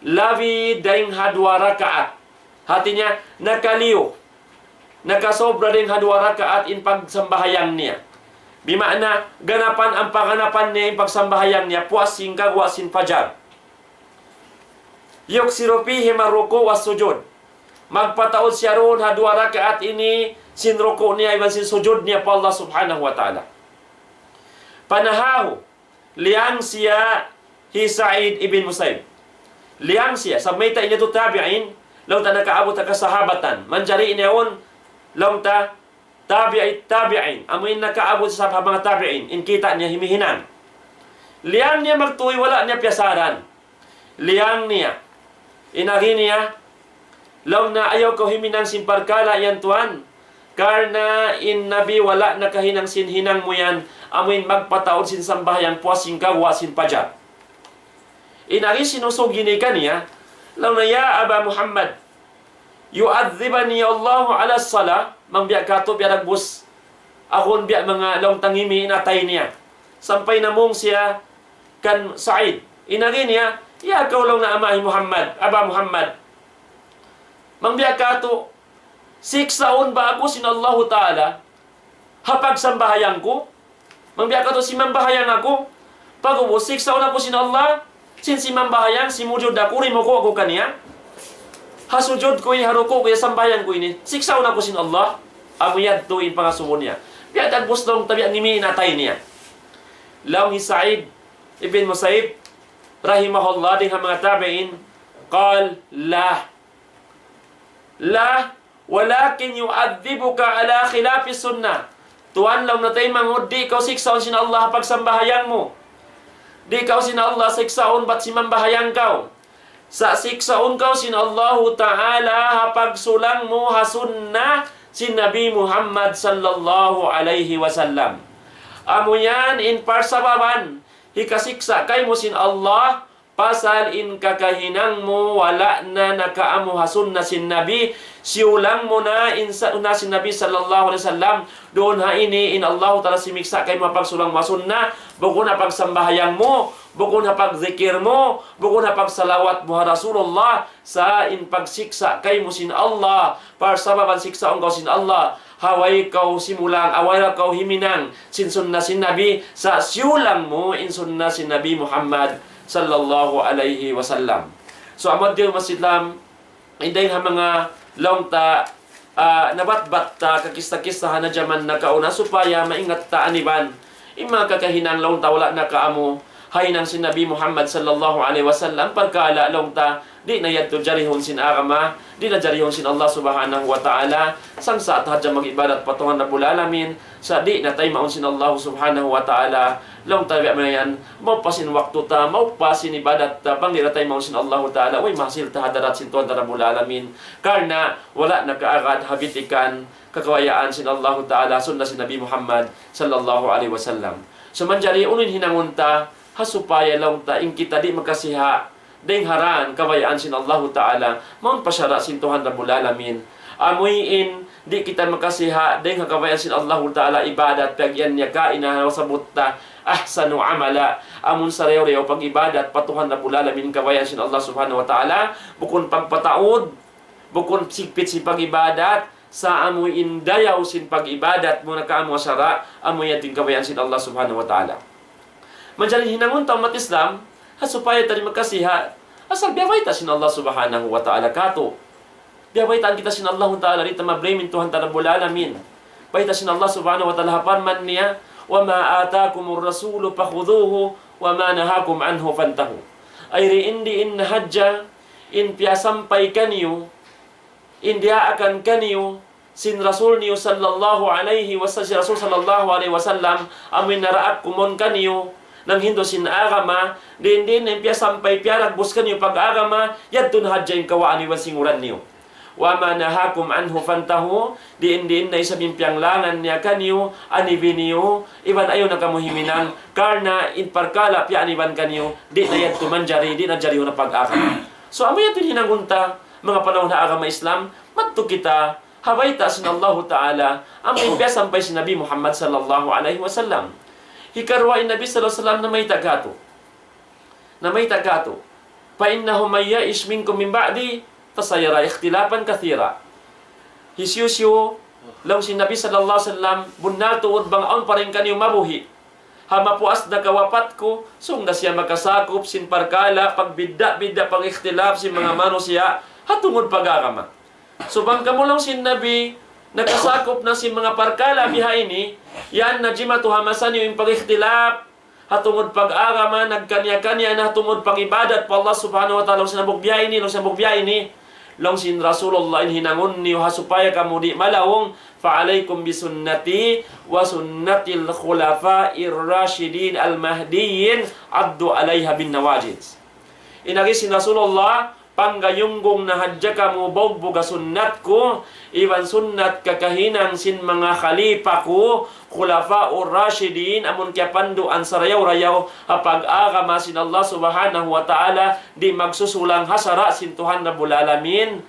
labi dayn ha duwa rakaat. Hati niya, nakaliyu, nakasobra dayn ha duwa rakaat in pagsambahayang niya. Bima'na, ganapan, ampang ganapan niya in pagsambahayang niya, puas sin kaguwa' sin pajar. يكثر فيهما الركوع والسجود. Magpataud siya duun ha duwa rakaat ini sin ruku' niya iban sin sujud niya pa Allah subhanahu wa ta'ala. فنهاه, liyang siya hi Sa'id ibn Musayyib. Liyang siya, sabab mayta' in yadtu tabi'in, laung ta nakaabut ha kasahabatan. Manjari ini yaun, laung ta tabi'it tabi'in. Amu in nakaabut isab ha manga tabi'in, in kita' niya himihinang. Liyang niya magtuy, wala' niya piyasaran. Liyang niya. In agi niya, laung niya ayaw kaw himinang sin parkala' yan tuwan. Karna' in Nabi wala' nakahinang sin hinang mu yan, amu in magpataud sin sambahayang puas sin kaguwa' sin pajar. In agi sin usug ini kaniya, laung niya, يا أبا محمد، يعذبني الله على الصلاة, bang biya' katu' biya' dagbus, awn biya' manga laung ta ngimi' in atay niya. Sampay namung siya kan Sa'id. In agi niya, ya kaw laung niya ama' hi Muhammad, Aba Muhammad. Bang biya' katu', siksaun ba aku sin Allahu Ta'ala ha pagsambahayang ku? Bang biya' katu' simambahayang aku, pag'ubus siksaun aku sin Allah, sin simambahayang, simujud aku, rimuku' aku kaniya. Ha sujud ku, ha ruku' ku, sambahayang ku ini, siksaun aku sin Allah. Amu yadtu in pangasubu niya. Biya' dagbus laung ta biya' ngimi' in atay niya. Laung hi Sa'id ibn Musayyib, rahimahullah, dayn ha manga tabi'in, قال: لا. لا، ولكن يعذبك على خلاف السنة. Tuwan, laung niya, taymanghud, di' kaw siksaun sin Allah ha pagsambahayang mu. Di' kaw sin Allah siksaun bat simambahayang kaw. Sa' siksaun kaw sin Allahu Ta'ala ha pagsulang mu ha sunna sin Nabi Muhammad sallallahu alayhi wasallam. Amu yan in parsababan hikasiksa' kaymu sin Allah, pasal in kakahinang mu wala' na nakaamu ha sunna sin Nabi, siyulang mu na in sa-, sunna sin Nabi sallallahu alayhi wasallam. Duun ha ini in Allahu Ta'ala simiksa' kaymu ha pagsulang mu ha sunna, bukun ha pagsambahayang mu, bukun ha pagzikir mu, bukun ha pagsalawat mu ha Rasulullah. Sa' in pagsiksa' kaymu sin Allah, parsababan siksaun kaw sin Allah, ha way kaw simulang, ha way kaw himinang sin sunna sin Nabi, sa' siyulang mu in sunna sin Nabi Muhammad sallallahu alayhi wasallam. So, amu yan, ummat Islam, in dayn ha manga laung ta, ah, nabatbat ta kakissa-kissahan ha jaman nakauna supaya maingat ta aniban in manga kakahinang laung ta wala' nakaamu ha hinang sin Nabi Muhammad sallallahu alayhi wasallam, parkala' laung ta di' na yadtu jarihun sin agama, di' na jarihun sin Allah Subhanahu wa Ta'ala, sangsa' ta hadja mag-ibadat pa Tuhan Rabbul Alamin, sa' di' na taymaun sin Allah Subhanahu wa Ta'ala, laung ta biya' mayan, maupas in waktu ta, maupas in ibadat ta, bang di' na taymaun sin Allah Ta'ala, way mahasil ta ha hadarat sin Tuhan ta Rabbul Alamin, karna' wala' nakaagad ha bitikan kakabayaan sin Allahu Ta'ala, sunna sin Nabi Muhammad sallallahu alayhi wasallam. So, manjari unu in hinangun ta, ha supaya laung ta in kita di' makasiha' dayn ha dān kabayaan sin Allahu Ta'ala, mawn pa sara' sin Tuhan Rabbul Alamin. Amuin di' kita makasiha' dayn ha kabayaan sin Allahu Ta'ala ibadat, piyag-iyan niya kaina ha sabut ta ahsanu amala. Amun sarayaw-rayaw pag-ibadat pa Tuhan Rabbul Alamin, kabayaan sin Allah Subhanahu wa Ta'ala, bukun pagpataud, bukun sigpit sin pag-ibadat, sa' amu in dayaw sin pag-ibadat mu nakaamu ha sara', amu yan in kabayaan sin Allah Subhanahu wa Ta'ala. Manjari hinangun ta ummat Islam, ha supaya ta di' makasiha', asal biyabayta' sin Allah Subhanahu wa Ta'ala katu'. Biyabaytaan kita sin Allah Ta'ala, di' ta ma-blame in Tuhan ta Rabbul Alamin. Bayta' sin Allah Subhanahu wa Ta'ala ha parman niya, وما آتاكم الرسول فخذوه وما نهاكم عنه فانتهوا. Ay, diin-diin na hadja in piyasampay kaniyu, in diyaakan kaniyu sin Rasul niyu sallallahu alayhi wasallam, sin Rasul sallallahu alayhi wasallam, amu in naraak kumun kaniyu, nanghindu' sin agama, diin-diin na in piyasampay, piyaragbus kaniyu pag-agama, yadtu na hadja in kawaan niyu iban singuran niyu. وما نهاكم عنه فانتهوا, diin-diin na isab in piyanglangan niya kaniyu, anibi niyu, iban ayaw na kamu himinang, karna' in parkala' piyaaniban kaniyu, di' na yadtu manjari, di' na jarihun ha pag-agama. So, amu yadtu in hinangun ta, manga panaw ha agama Islam, madtu kita ha bayta' sin Allahu Ta'ala, amu in piyasampay sin Nabi Muhammad sallallahu alayhi wasallam. Hikaruwa, in Nabi sallallahu alayhi wasallam namayta' katu'. Namayta' katu'. فإنه من يعش منكم من بعدي فسيرى اختلافا كثيرا. Hisiyu-siyu, laung sin Nabi sallallahu alayhi wasallam, bunnal tuud bang awn pa dayn kaniyu mabuhi' ha mapuas na kawapat ku, sung na siya makasakup sin parkala' pagbidda'-bidda', pag-ikhtilaf sin manga manusiya' ha tungud pag-agama. So, bang kamu, laung sin Nabi, nakasakup na sin manga parkala' bihaini, yan na jimatu ha masa niyu in pag-ikhtilaf ha tungud pag-agama, nagkaniya-kaniya na ha tungud pag-ibadat pa Allah Subhanahu wa Ta'ala, laung sin hambuuk biya' ini, laung sin hambuuk biya' ini. Laung sin Rasulullah, in hinangun niyu ha supaya kamu di' malaung, فعليكم بسنتي وسنة الخلفاء الراشدين المهديين عضوا عليها بالنواجذ. In agi sin Rasulullah, panggayunggung na hadja kamu bugbug ha sunnat ku, iban sunnat kakahinang sin manga khalifa ku, khulafaur rashidin, amun kiyapanduan sarayaw-rayaw ha pag-agama sin Allah Subhanahu wa Ta'ala, di' magsusulang ha sara' sin Tuhan Rabbul Alamin.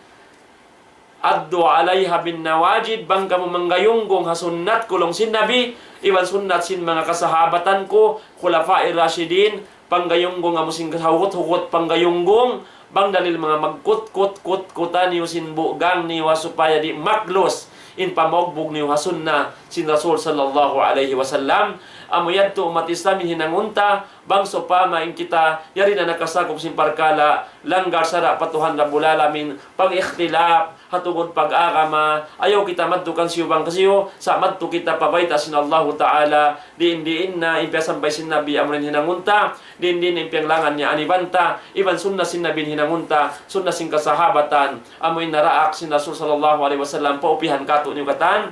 عضوا عليها بالنواجذ, bang kamu manggayunggung ha sunnat ku, laung sin Nabi, iban sunnat sin manga kasahabatan ku, khulafair rashidin, panggayunggung amu sin kahugut-hugut panggayunggung, bang dalil manga magkutkut-kutkutan niyu sin bugang niyu ha supaya di' maglus in pamugbug niyu ha sunnah sin Rasul sallallahu alayhi wasallam. Amu yadtu ummat Islam in hinangun ta, bang sawpama in kita yari na nakasakup sin parkala' langgar sara' pa Tuhan Rabbul Alamin, pag-ikhtilaf, ha tungud pag-agama, ayaw kita madtu kan siyu bang kasiyu, sa' madtu kita pa bayta' sin Allahu Ta'ala, diin-diin na in piyasampay sin Nabi amu in hinangun ta, diin-diin in piyanglangan niya aniban ta, iban sunna sin Nabi in hinangun ta, sunna sin kasahabatan, amu in naraak sin Rasul sallallahu alayhi wasallam, paupihan katu' niyu katan.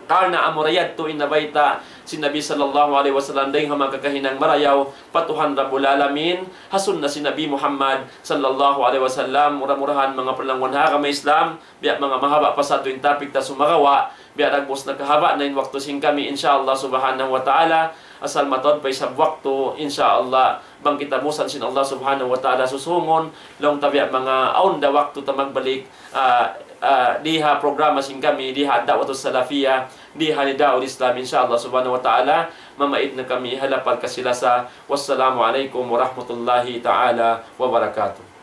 Karna' amu ra yadtu in nabayta' sin Nabi sallallahu alayhi wasallam dayng ha manga kakahinang marayaw pa Tuhan Rabbul Alamin, ha sunna sin Nabi Muhammad sallallahu alayhi wasallam, mura-murahan manga palangwan ha agama Islam, biya' manga mahaba' pa sa yadtu in topic ta sumagawa', biya' dagbus na kahaba' na in waktu sin kami, insha Allah subhanahu wa ta'ala, asal mataud pa isab waktu, insha Allah, bang kita musan sin Allah subhanahu wa ta'ala susungun, laung ta biya' manga awn da waktu ta magbalik, ah, ah, di ha programa sin kami, di ha Da'watus Salafiyah, di ha Nidaul Islam, insha Allah subhanahu wa ta'ala, mamaid na kami ha lapal kasi-lasa. Wassalamu alaykum warahmatullahi ta'ala wabarakatuh.